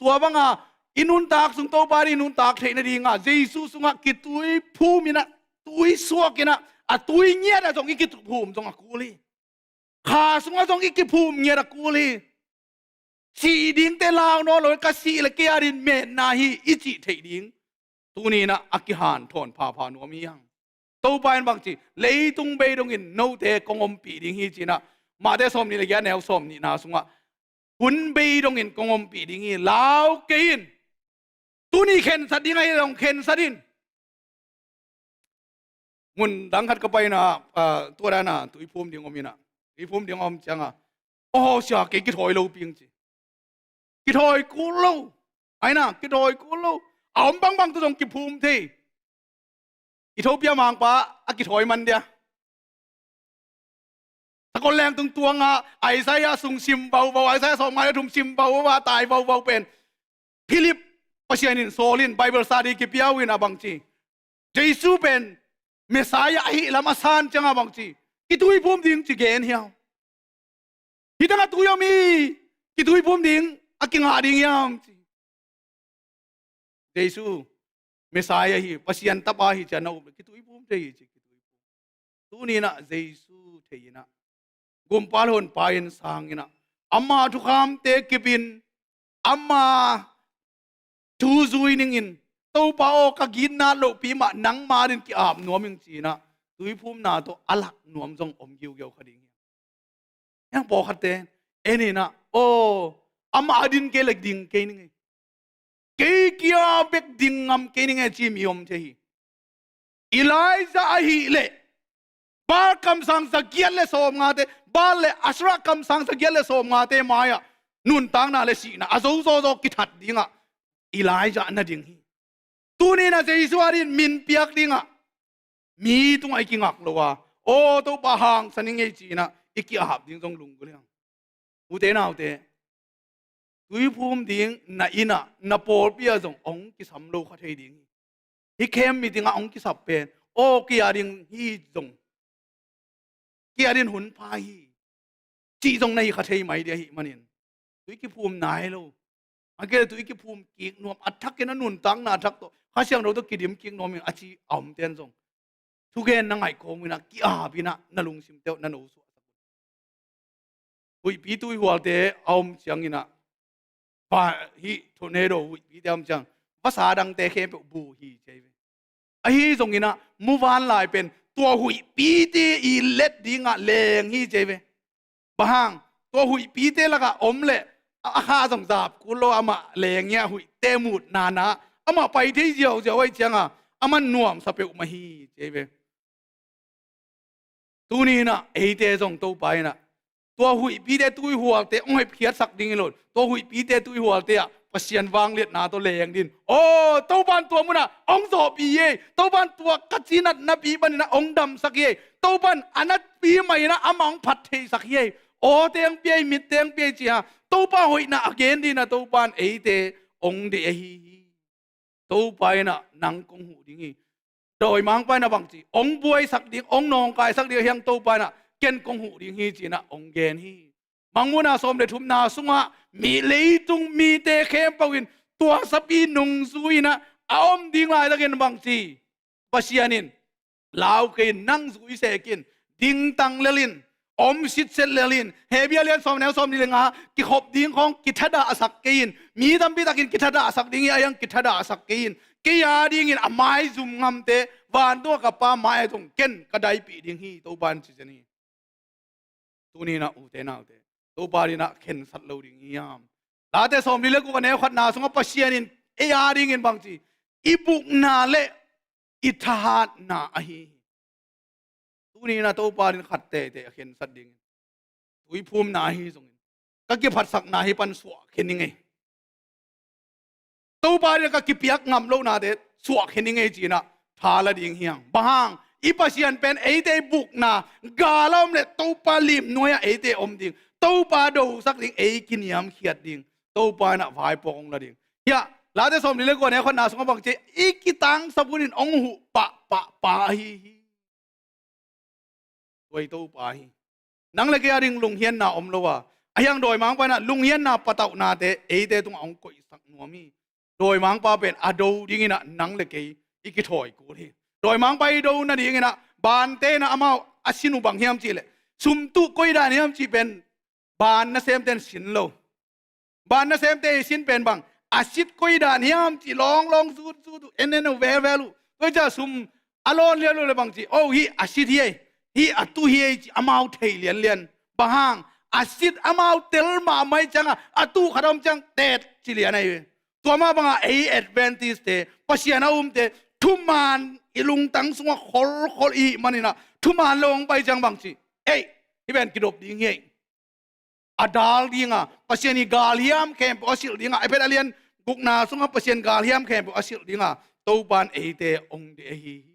Tua banga i nuntak sung Topa ading i nuntak theih nadinga Jesu sungah kituiphum in ah, tui suak in ah, a tui ngiat ah zong i kiphum zong a kul hi. Kha sungah zong i kiphum ngiat a kul hi. Sih dingte lau nawn lo, ka sih leh kei ading metna hi i cih theih ding tuni in ah a kihanthawn phapha nuam hi hang. Topa in bang ci, leitung bei dongin note kong ompih ding hi, ci in ah Mate sawmnih le giat, neu sawmnihna sungah hun bei dongin kong ompih ding hi, lau kei in. Tuni khensat ding ahi zong khensat in. Mun dang khat ka pai na, ah, tua dan a tuiphum ding om ina, tuiphum ding om cianga, "Aw, sia, kei kithawi lo ping," ci. Kithawi kul lo. Aina, kithawi kul lo. A om bangbang tu zong kiphum thei. Ethiopia mangpa a kithawi man dia. Sakol leng tung tuanga Isaiah sung sim vauvau, Isaiah sawmnga le thum sim vauvau a tai vauvau pen Philip, Pasian in sawl in Bible study kipia uh in a bang ci, Jesu pen Messiah ahi lam a san cianga bang ci, "Kituiphum ding," ci gen hiam? "Hi tangah tui om hi, kituiphum ding a kingah ding hiam?" ci. Jesu Messiah hi, Pasian tapa hi ci-a na up le kituiphum thei hi ci, kituiphum. Tuni inah Jesu thei inah, Gumpa le Honpa in sang inah, ama thukhamte kipin, ama thu zui ningin, "Topa aw, ka gitna lohpi mah nangma din ki-ap nuam ing," ci inah tuiphumna tawh a lak nuam zong om giugiau kha ding hi. Hiang pawlkhatte en inah, "Aw, amah a din kei le ding kei ning ei. Kei kia bek ding ngam kei ning ei," ci mi om thei hi. Elijah ahih leh Baal kamsang zagiat le sawmngate, Baal le Asherah kamsang zagiat le sawmngate mai-ah nuntakna le sihna a zozawzaw kithat dingah Elijah na ding hi. Tuni inah Jesu a din min piak dingah mi tungah i kingak lo a, "Aw, Topa, hangsan ing ei," ci inah i ki-ap ding zong lunggulh hiang. Ute naute, tuiphum ding na innah, na pawlpi ah zong hong kisam lo kha thei ding hi. Hih camp meeting ah hong kisap pen, "Aw, kei a ding hi zong, kei a din hun pha hi," cih zong na hi kha thei mai ding ahih manin, tui kiphum nai lo. A kei le tui kiphum kik nuam, a thakin a nuntakna thak tawh, Kha Siangtho tawh kidim kik nuam in a ci a omten zong thugen na ngaih kawm inah, ki-ap inah, na lungsimte uh na nosuahsak un. Huihpi tuihualte a om ciang inah, va, hih tornado huihpite a om ciang, vasa dangte khempeuh bu hi ci ei ve. Ahi zong inah, muvanlai pen tua huihpite i let dingah leng hi ci ei ve. Bang hang, tua huihpite lakah om leh a, a kha zong zap kul lo, amah leng hi a, huihte mut nana, amah pai thei ziauziau ahih cianga, aman nuamsa peuhmah hi ci ei ve. Tuni inah eite zong Topa inah tua huihpite tuihualte hong hepkhiatsak ding hi lo, tua huihpite tuihualte ah Pasian vangliatna tawh leng din. Aw, Topa in tua munah hong zawhpih hi ei. Topa in tua ka cinat napi paninah hong damsak hi ei. Topa in a natpi mah inah amah hong phat theisak hi ei. Aw teng pia ei, mit teng pia ei ci-a Topa hoihna a gen dinah Topa in eite hong deih ahi hi. Topa inah nang kong huh ding hi. Dawimangpa inah bang ci, hong buaisak ding, hong nawngkaisak ding ahi hang Topa inah ken kong huh ding hi ci inah hong gen hi. Mangmuhna sawm le thumna sungah mi, leitung mite khempeuh in tua sapi nungzui inah a om ding laitakin bang ci, Pasian in, "Lau kei in, nang zui sek in, dingtang lel in, om sitset lel in." Hebru a lian sawm, neu sawm nih le nga, kikhop ding khawng kithadahsak kei in, mi tampi takin kithadahsak ding hi a, ahi hang kithadahsak kei in. Kei a dingin a maizum ngamte, vantung a ka Pa mai-ah zong ken ka daipih ding hi, Topa in ci zen hi. Tuni inah ute naute, Topa dinah khensat lo ding hiam? Late sawmli le guk a neu khatna sungah Pasian in ei a dingin bang ci, i bukna le i thahatna ahi hi. Tuni inah Topa din khat teitei a khensat dingin, tuiphumna ahi zongin, ka kiphatsakna hi pan suahkhia ning ei. Topa dinah ka kipiak ngam lohnate suahkhia ning ei ci inah tha la ding hiang. Bang hang, i Pasian pen eite i bukna, gal a om le Topa limnuai-ah eite om ding, Topa dosak ding, ei kiniamkhiat ding, Topa inah vaipuak hong la ding. Hiah Late sawmli le guk a neu khatna sungah bang ci, i kitangsap hunin hong huh pahpahpa ahi hi. Tua i Topa hi. Nang le kei a ding lunghianna om lo a, ahi hang dawimangpa inah lunghianna patauhnate eite tungah hong koihsak nuam hi. Dawimangpa pen a do ding inah nang le kei i kithawi kul hi. Dawimangpa i do nading inah bante inah amau a sin uh bang hiam cih leh, sumtuh koi dan hiam cih pen ban nasemte in sin lo. Ban nasemte i sin pen bang, a sit koi dan hiam cih lawnglawng zutzut uh, en en uh, velvel uh. Tua ciah sum a lawn lian uh le bang ci, "Oh, hih a sit hi ei, hih a tuh hi ei," ci amau thei lianlian. Bang hang, a sit amau tel mahmah ciangah a tuh khat a om ciang tet ci lian ahi ve. Tua mah bangah ei Adventist-te, Pasian a umte, thuman i lungtang sungah kholkhol i hih maninah thuman lo hong pai ciang bangci, ei, hih pen kidop ding hi ei. A dal dinga, Pasian i galhiam khempeuh a silh dinga, Efesa a lian gukna sungah Pasian galhiam khempeuh a silh dinga Topan eite hong deih ahi hi.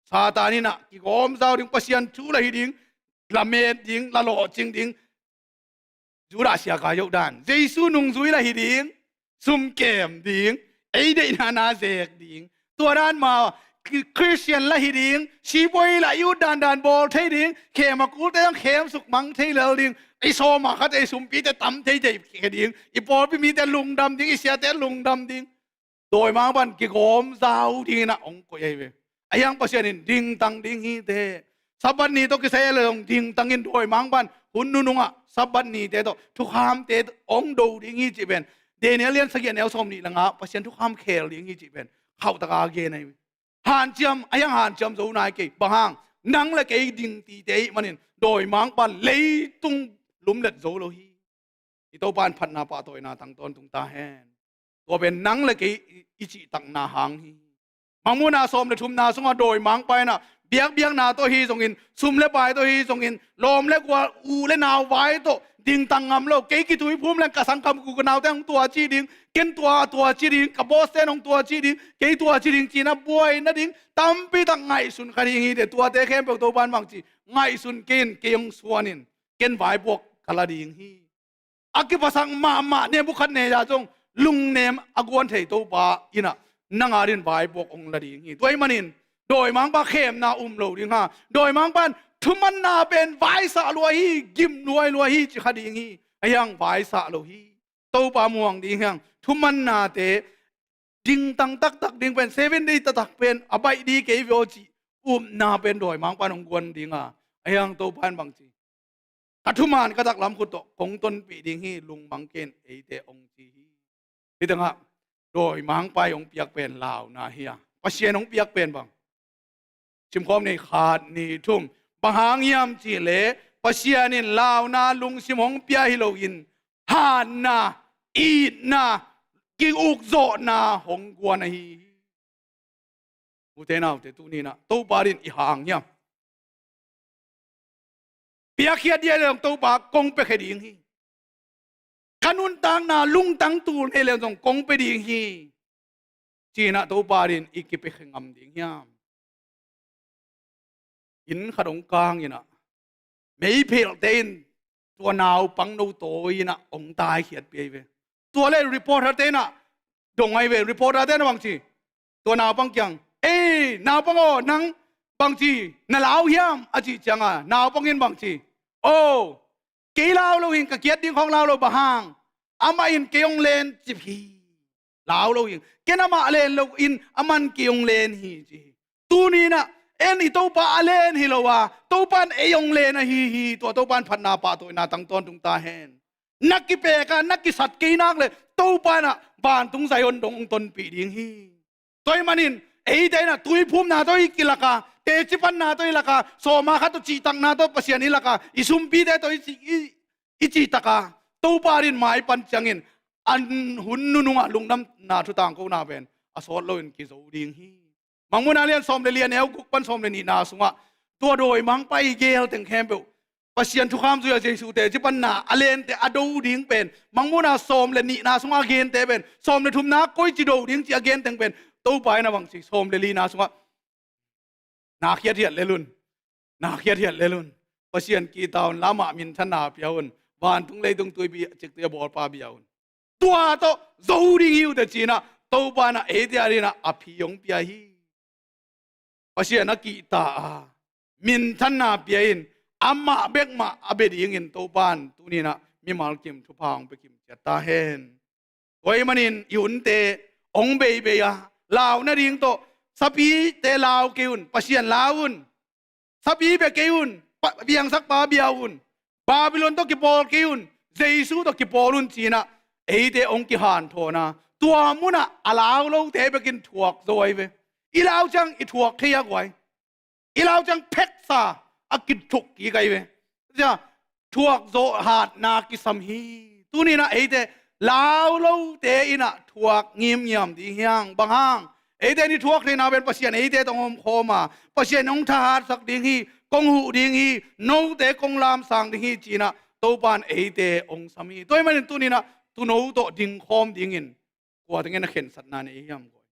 Satan inah kigawmzau ding, Pasian thu la hi ding, la met ding, la lawhcing ding. Judah siaka yoh dan, Jesu nungzui la hi ding, sum kem ding, ei deihna na zek ding. Tua dan ma Khristian la hi ding, sipuai la i ut dandan bawl thei ding, khem a kulte zong khem suk mang thei lel ding, i sawma khat ei sumpite tam thei thei khe ding, i pawlpi mite lungdam ding, i siate lungdam ding. Dawimangpa'n kigawmzau dinginah hong koih ahi ve. Ahi hang Pasian in dingtang ding hi teh. Sabbath ni tawh kisai a le zong dingtangin dawimangpa'n hun nunungah Sabbath nite tawh thukhamte hong do ding hi cih pen Daniel lian sagih a neu sawmnih le nga Pasian thukham khel ding hi cih pen khauhtaka gen ahi ve. Hanciam, ahi hang hanciam zo nai kei. Bang hang? Nang le kei dingtite i hih manin dawimangpa'n leitung lumlet zo lo hi. I Topan phatna pahtawina tang tawntung ta hen. Tua pen nang le kei i, i cihtakna hang hi. Mangmuhna sawm le thumna sungah dawimangpa inah biakbiakna tawh hi zongin, sum le pai tawh hi zongin, lawm le gual, u le nau vai tawh dingtang ngam lo. Kei kituiphum leng ka sangkham, ka u ka naute hong tuaci ding, ken tua tuaci ding, ka boss-te'n hong tuaci ding, kei tuaci ding cinah buai nading tampi tak ngaihsun kha ding hi teh. Tuate khempeuh Topan bangci, ngaihsun kei in, kei hong suan in, ken vaipuak ka la ding hi. A kiphasak mahmah Nebukhadnezzar zong lungnem a guan thei Topa inah nang adingin vaipuak hong la ding hi. Tua ahih manin dawimangpa khemna um lo ding ha. Dawimangpa'n thumanna pen vaisah lua hi, gim nuai lua hi, ci kha ding hi. Ahi hang vaisah lo hi. Topa muang ding hi hang. Thumannate dingtang taktak ding pen, seven day taktak pen a baih ding kei ve aw cih upna pen dawimangpa'n hong guan ding a. Ahi hang Topa'n bangci, ka thuman ka taklam khut tawh kong tonpih ding hi, lungmang kei in, eite hong ci hi. Hih tengah dawimangpa i hong piak pen launa hi a, Pasian hong piak pen bang? Simkhawm ni, khat, nih, thum. Bang hang hiam cihleh Pasian in launa lungsim hong pia hi loin hanna, itna, ki-ukzawhna hong guan ahi hi. Ute naute, tuni inah Topa adingin i hang hiam? Piakkhiat ding a le zong Topa kong piakhia ding hi. Ka nuntakna lungtang tul nei le zong kong pia ding hi, ci-inah Topa adingin i kipiakhia ngam ding hiam? Inn khat hong kang inah meiphelhte in tua naupang no tawi inah hong taikhiatpih ahi ve. Tua le reporter-te inah dong ahi ve. Reporter-te inah bangci, tua naupang kiang, "Ei, naupang aw, nang bangci, na lau hiam?" a cih cianga naupang in bangci, "Oh, kei lau lo hing, ka kiat ding khawng lau lo, bang hang? Amah in kei hong lencip hi. Lau lo hing. Ken amah len loin aman kei hong len hi," ci hi. Tuni inah en i Topa a len hi lo a, Topa'n ei hong len ahi hi. Tua Topa'n phatna pahtawina tang tawntung ta hen. Na kipek a, na kisat kei nak le Topa inah vantung Zion dong hong tonpih ding hi. Tua ahih manin eite inah tuiphumna tawh i kilak a, teci panna tawh i lak a, sawma khat tawh cihtakna tawh Pasian i lak a, i sumpite tawh i ci, i, i cihtak a, Topa adingin maipan ciangin an hun nunungah lungdamna thu tangkona pen a sawt loin kizo ding hi. Mangmuhna lian sawm le li a neu guk pan sawm le nihna sungah tua dawimangpa i gel teng khempeuh, Pasian thukham zui a, Jesu teci panna a lente a do ding pen, Mangmuhna sawm le nihna sungah a gente pen, sawm le thumna koici do ding cih a gen teng pen, Topa inah bangci, sawm le lina sungah, "Na khiathiat lel un, na khiathiat lel un. Pasian kihta un, la amah minthanna pia un, vantung leitung tuipi ciktui a bawlpa bia un. Tua tawh zo ding hi uh teh," ci-inah Topa inah eite adingin a phi hong pia hi. Pasian a kihta a, minthanna pia in, amah bek mah a bia dingin Topa'n tuni inah mimal kim thupha hong pia kim ciat ta hen. Tua ahih manin i hunte hong beibei a, lau nading tawh, sapite lau kei un, Pasian lau un. Sapi bia kei un, pa, piangsakpa bia un. Babylon tawh kipawl kei un, Jesu tawh kipawl un, ci-inah eite hong kihanthawn a, tua munah a lau lote bekin thuak zo ahi ve. I lau ciang i thuak thei a guai. I lau ciang pheksa a kithuk kik ahi ve. Sia, thuak zawh hatna kisam hi. Tuni inah eite lau lote inah thuak ngimngiam ding hi hang. Bang hang? Eite ni thuak theihna pen Pasian eite tawh hong omkhawm a, Pasian hong thahatsak ding hi, kong huh ding hi, note kong lamsang ding hi ci-inah Topa in eite hong sam hi. Tua ahih manin tuni inah tuuno tawh dingkhawm dingin kua tengin a khensatna nei hiam? Koi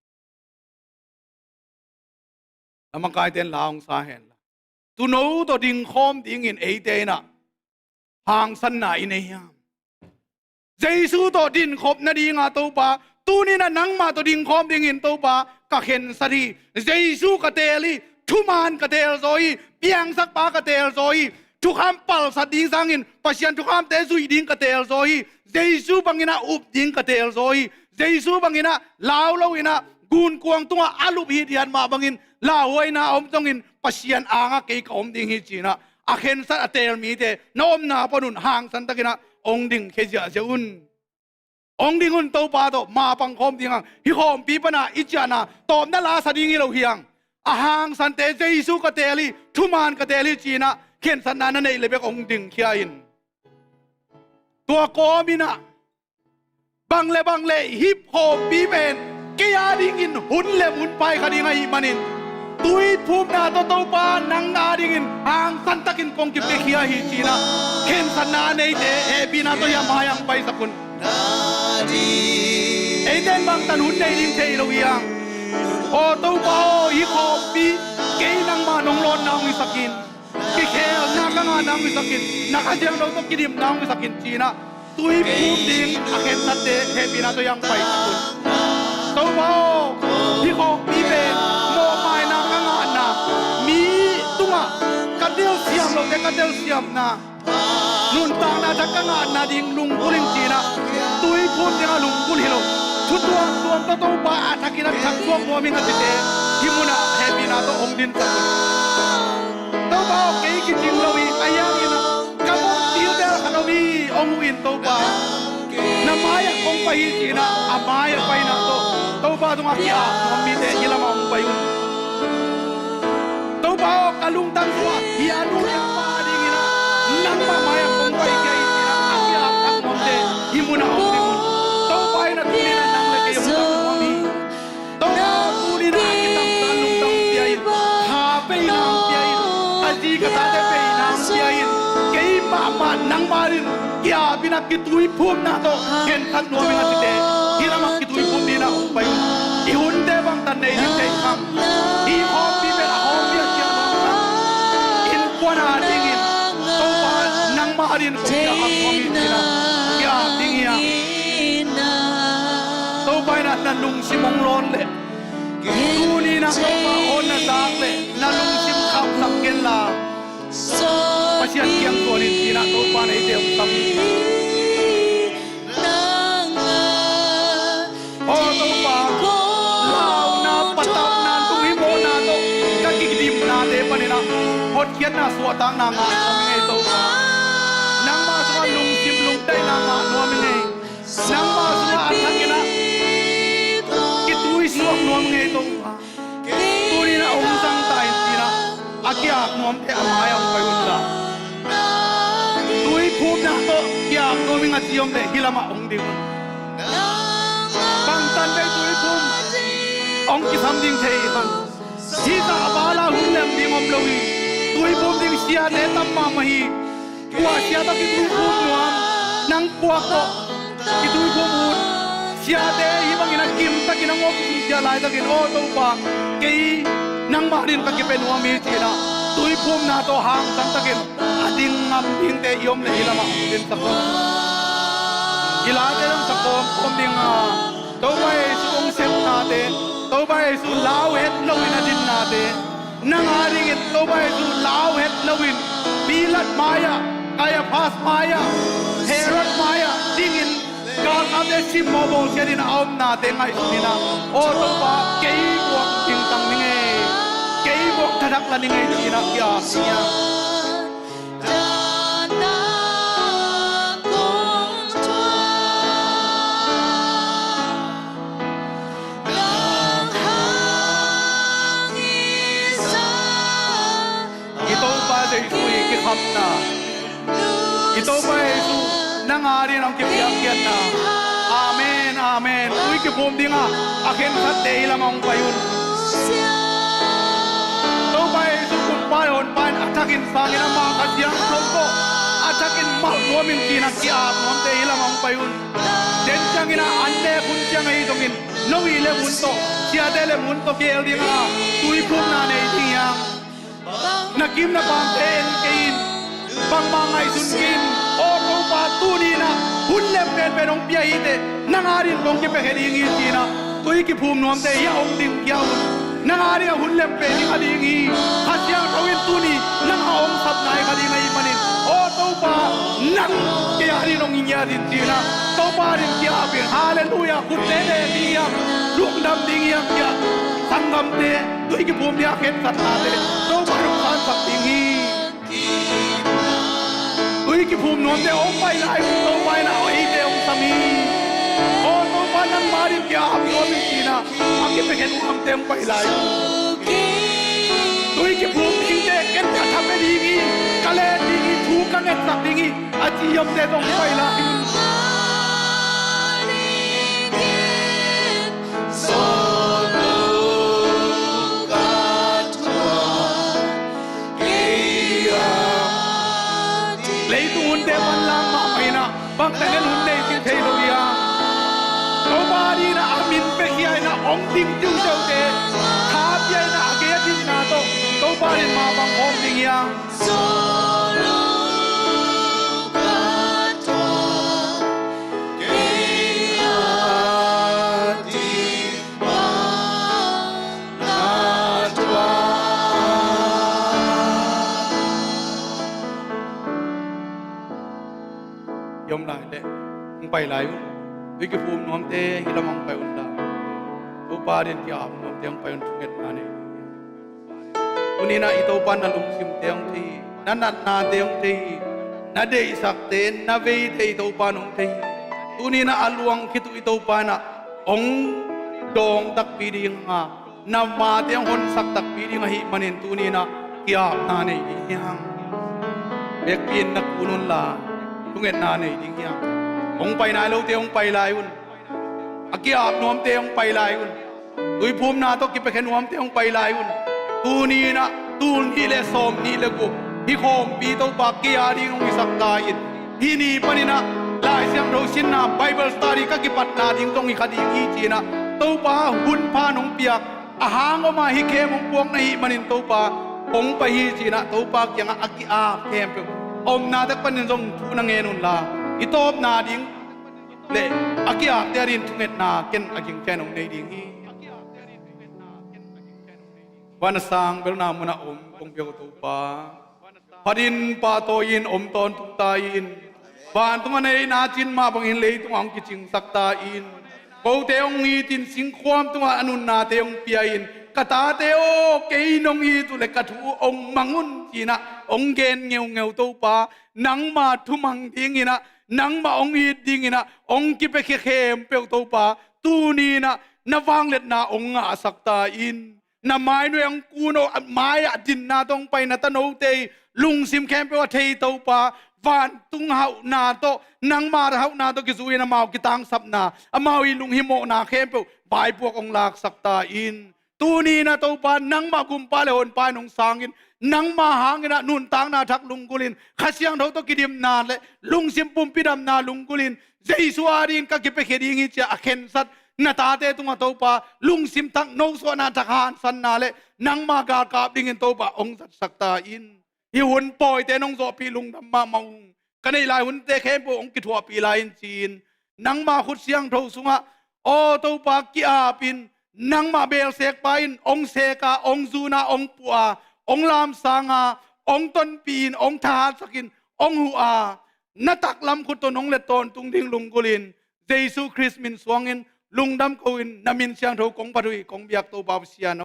lamakaite in la hong sa hen la, tuuno tawh dingkhawm dingin eite inah hangsanna i nei hiam? Jesu tawh dinkhop nadinga Topa, tuni inah nangmah tawh dingkhawm dingin Topa ka khensat hi. Jesu ka teel hi, thuman ka teelzaw hi, piangsakpa ka teelzaw hi, thukham palsat ding sangin Pasian thukhamte zuih ding ka teelzaw hi. Jesu bangin a up ding ka teelzaw hi. Jesu bangin a lau lo inah gunkuang tungah a lup hithiat mah bangin lauhuaina a om zongin Pasian angah kei ka om ding hi ci-inah a khensat a teel mite na omna pan un hangsan takin ah hong dingkhia ziahziah un. Hong ding un, Topa tawh mapang khawm ding hang. Hih khawmpi pan a i ciahna tawpna la sa ding hi lo hi hang. A hangsante Jesu ka teel hi, thuman ka teel hi ci-inah khensatna na neih le bek hong dingkhia in. Tua kawm inah bang le bang le hih khawmpi pen kei a dingin hun lem hun pai kha ding ahih manin, tuiphumna tawh Topa nang a dingin hangsan takin kong kipiakhia hi ci-inah khensatna a neite hehpihna tawh hiah mai-ah hong paisak un. Eite in bangtan hun nei ding thei lo hi hang. Aw Topa aw, hih khawmpi kei nangmah nong lawnna hong hisak in, kikhelna ka ngahna hong hisak in, na Kha Siangtho tawh kidimna hong hisak in ci-inah tuiphum ding a khensatte hehpihna tawh hiah hong paisak un. Topa aw, hih khawmpi pen mawhmaina ka ngahna, mi tungah ka telsiam lote ka telsiamna, nuntakna thak ka ngahna ding lunggulh ing ci-inah tuiphum dingah lunggulh hi lo, thu tuamtuam tawh Topa a thakin a thak suak nuam ing a cite hih munah hehpihna tawh hong dinsak un. Topa aw, kei kicing lo hi, a hiangin ka mawh tiltel khat om hi, hong huh in Topa. Na mai-ah kong pai hi ci-inah a mai-ah paina tawh Topa tungah ki-ap nuam mite hih lamah hong pai un. Topa aw, ka lungtang sungah hih a nu hih a pa a dingin ah nangmah mai-ah kong pai hi ci-inah a ki-ap thak nuamte hih munah hong ding un. Topa in ah tuni-in ah nang le kei hong zang nuam hi. Topa aw, tuni-in ah a kitamsa lungtang pia in, kha veina pia in, ka zi ka tate veina pia in, kei mahmah nangmah adingin ki-ap in ah kituiphumna tawh khensat nuam ing a cite hih lamah kituiphum dingin ah hong pai un. I hunte bangtan nei ding thei kha. Hih khawmpi pen a khawmpi a ciang nuam kha. Innkuan a dingin Topa nangmah adingin kong ki-ap nuam hi ci-inah ki-ap ding hi hang. Topa in ah na lungsim hong lawn leh, tuni-in ah Topa aw na zak leh na lungsim khauhsak kenla Pasian kiang zuan in ci-inah Topa in eite hong sam hi. Aw Topa, launa, patauhna, tung himawhna tawh ka kidimnate panin ah hotkhiatna, suahtakna ngah nuam ing ei Topa. Nangmah sungah lungsim lungdaihna ngah nuam ing ei. Nangmah sungah a thakin ah kituisuak nuam ing ei Topa. Tuni-in ah hong zang ta in ci-inah a ki-ap nuamte a mai-ah hong pai unla, tuiphumna tawh ki-ap nuam ing a ci om leh hih lamah hong ding un. Bangtan vei tuiphum hong kisam ding thei kha. Hih zah val a hun lem ding om lo hi. Tuiphum ding siate tam mahmah hi. Kua sia tawh kituiphum nuam? Nang puak tawh kituiphum un. Siate hih bangin a kimtakin a ngawp sia laitakin, aw Topa, kei nangmah adingin ka kipia nuam hi ci-inah tuiphumna tawh hangsan takin a ding ngam dingte i om leh hih lamah hong dinsak un. I late zong sa kawmkawm ding a, Topa Jesu hong sepnate, Topa Jesu lau het loin a dinnate, nang adingin Topa Jesu lau het loin Pilat mai-ah, Kaiafas mai-ah, Herod mai-ah dingin galkapte simmawh bawlsiat in a omnate ngaihsun in ah, aw Topa, kei buak ding tang ning ei, kei buak thathak la ning ei ci-in ah ki-ap hi. I Topa Jesu i kikhapna, i Topa Jesu, nang adingin hong kipiakkhiatna. Amen, amen. Tui kiphum ding a, a khensatte i lamah hong pai un. Topa Jesu, Kumpa le Honpa in a thakin sangin, ama Kha Siangtho tawh a thakin malh nuamin ci-in a ki-ap nuamte i lamah hong pai un. Den ciangin a an nek hun ciang ahi zongin, no i le mun tawh, siate le mun tawh gel ding a, tui phumna nei ding hiam? Na kim na pamte en kei in, bangmah ngaihsun kei in. Aw Topa, tuni-in ah hun lem penpen hong pia hi teh, nang adingin kong kipiakhia ding hi ci-in ah, tui kiphum nuamte hiah hong dingkhia un. Nang adingin ah hun lem pen ding a ding hi. Kha Siangtho in tuni nang a hong sapna hi kha ding ahih manin, aw Topa, nang kei adingin hong ngiat in ci-in ah, Topa adingin ki-ap in. Halleluiah. Khutte beng ding hiam, lungdam ding hiam, kiah sanggamte, tui kiphum ding a khensatnate Topa in hong sansak ding hi. Tui kiphum nuamte hong pai lai un. Topa in ah eite hong sam hi. Aw Topa, nangmah adingin ki-ap nuam ing ci-in ah, a kipiakhia nuamte hong pai lai un. Tui kiphum dingte, ken ka tha pia ding hi, ka len ding hi, thu ka ngetsak ding hi, a ci hiamte zong hong pai lai un. Leitung hunte manlang mahmah in ah, bang takin hun nei cih thei lo hi a, Topa adingin ah a min piakhia in ah hong ding ciuciaute, tha pia in ah a gei a dinna tawh Topa adingin mah bang hawm ding hiam? Hiam lai leh, hong pai lai un. Tui kiphum nuamte hih lamah hong pai un la, Topa adingin ki-ap nuamte hong pai un. Thungetna nei. Tuni-in ah i Topa in na lungsimte hong thei hi, na natnate hong thei hi, na deihsakte, na veite i Topa in hong thei hi. Tuni-in ah a luang khit uh i Topa in ah hong dawng takpi ding a, na mate hong honsak takpi ding ahih manin tuni-in ah ki-apna nei ding hiam? Vekpi-in na kun un la, thungetna nei ding hiam? Hong pai nai lote hong pai lai un. A ki-ap nuamte hong pai lai un. Tui phumna tawh kipiakhia nuamte hong pai lai un. Tuni-in ah, tul nih le sawmnih le guk, hih khawmpi Topa kei adingin hong hisak ta in. Hih ni panin ah Lai Siangtho sinna, Bible study ka kipatna ding zong hi kha ding hi ci-in ah, Topa hun pha in hong piak, a hang om a hih camp hong puak na hih manin Topa hong pai hi ci-in ah, Topa kiangah a ki-ap khempeuh, a omna tek panin zong thu na ngen un la, i tawpna ding le a ki-apte adingin thungetna ken a gingkhia in hong nei ding hi. Van a sang belna munah om kong pia uh Topa, phat in, pahtawi in, om tawntung ta in. Vantung a neihna cin mah bangin leitungah hong kicingsak ta in. Kote hong it in, singkhuam tungah a nunnate hong pia in. Ka tate aw, kei nong it uh leh ka thu hong mang un ci-in ah hong gen ngeungeu Topa, nangma thumang dingin ah, nangmah hong it dingin ah hong kipiakhia khempeuh Topa, tuni-in ah na vangliatna hong ngahsak ta in. Na mai nuai hong kun a, mai-ah dinna tawh hong pai na tanote i lungsim khempeuh a thei Topa, vantung hauhna tawh, nangma hauhna tawh kizui-in amau kitangsapna, amau i lunghimawhna khempeuh vaipuak hong laksak ta in. Tuni-in ah Topa, nangmah Kumpa le Honpa in hong sangin, nangma hangin ah nuntakna thak lunggulhin, Kha Siangtho tawh kidimna le lungsim pumpi damna lunggulhin, Jesu adingin ka kipiakhia ding hi ci-a a khensat na tate tungah Topa, lungsim thak, nosuahna thak, hansanna le nangma galkap dingin Topa hong zatsak ta in. Hih hun pawite nong zawhpih lungdam mahmah ung. Ka neih lai hunte khempeuh hong kithuahpih lai in ci-in, nangma khut siangtho sungah, aw Topa, ki-ap in, nangmah beelsekpa in hong sek a, hong zun a, hong puh a, hong lamsang a, hong tonpih in, hong thahatsak in, hong huh a, na taklam khut tawh nong let tawntung ding lunggulhin, Jesu Khrist min suangin lungdam ko-in, na min siangtho kong phat uh hi, kong biak Topa Pasian.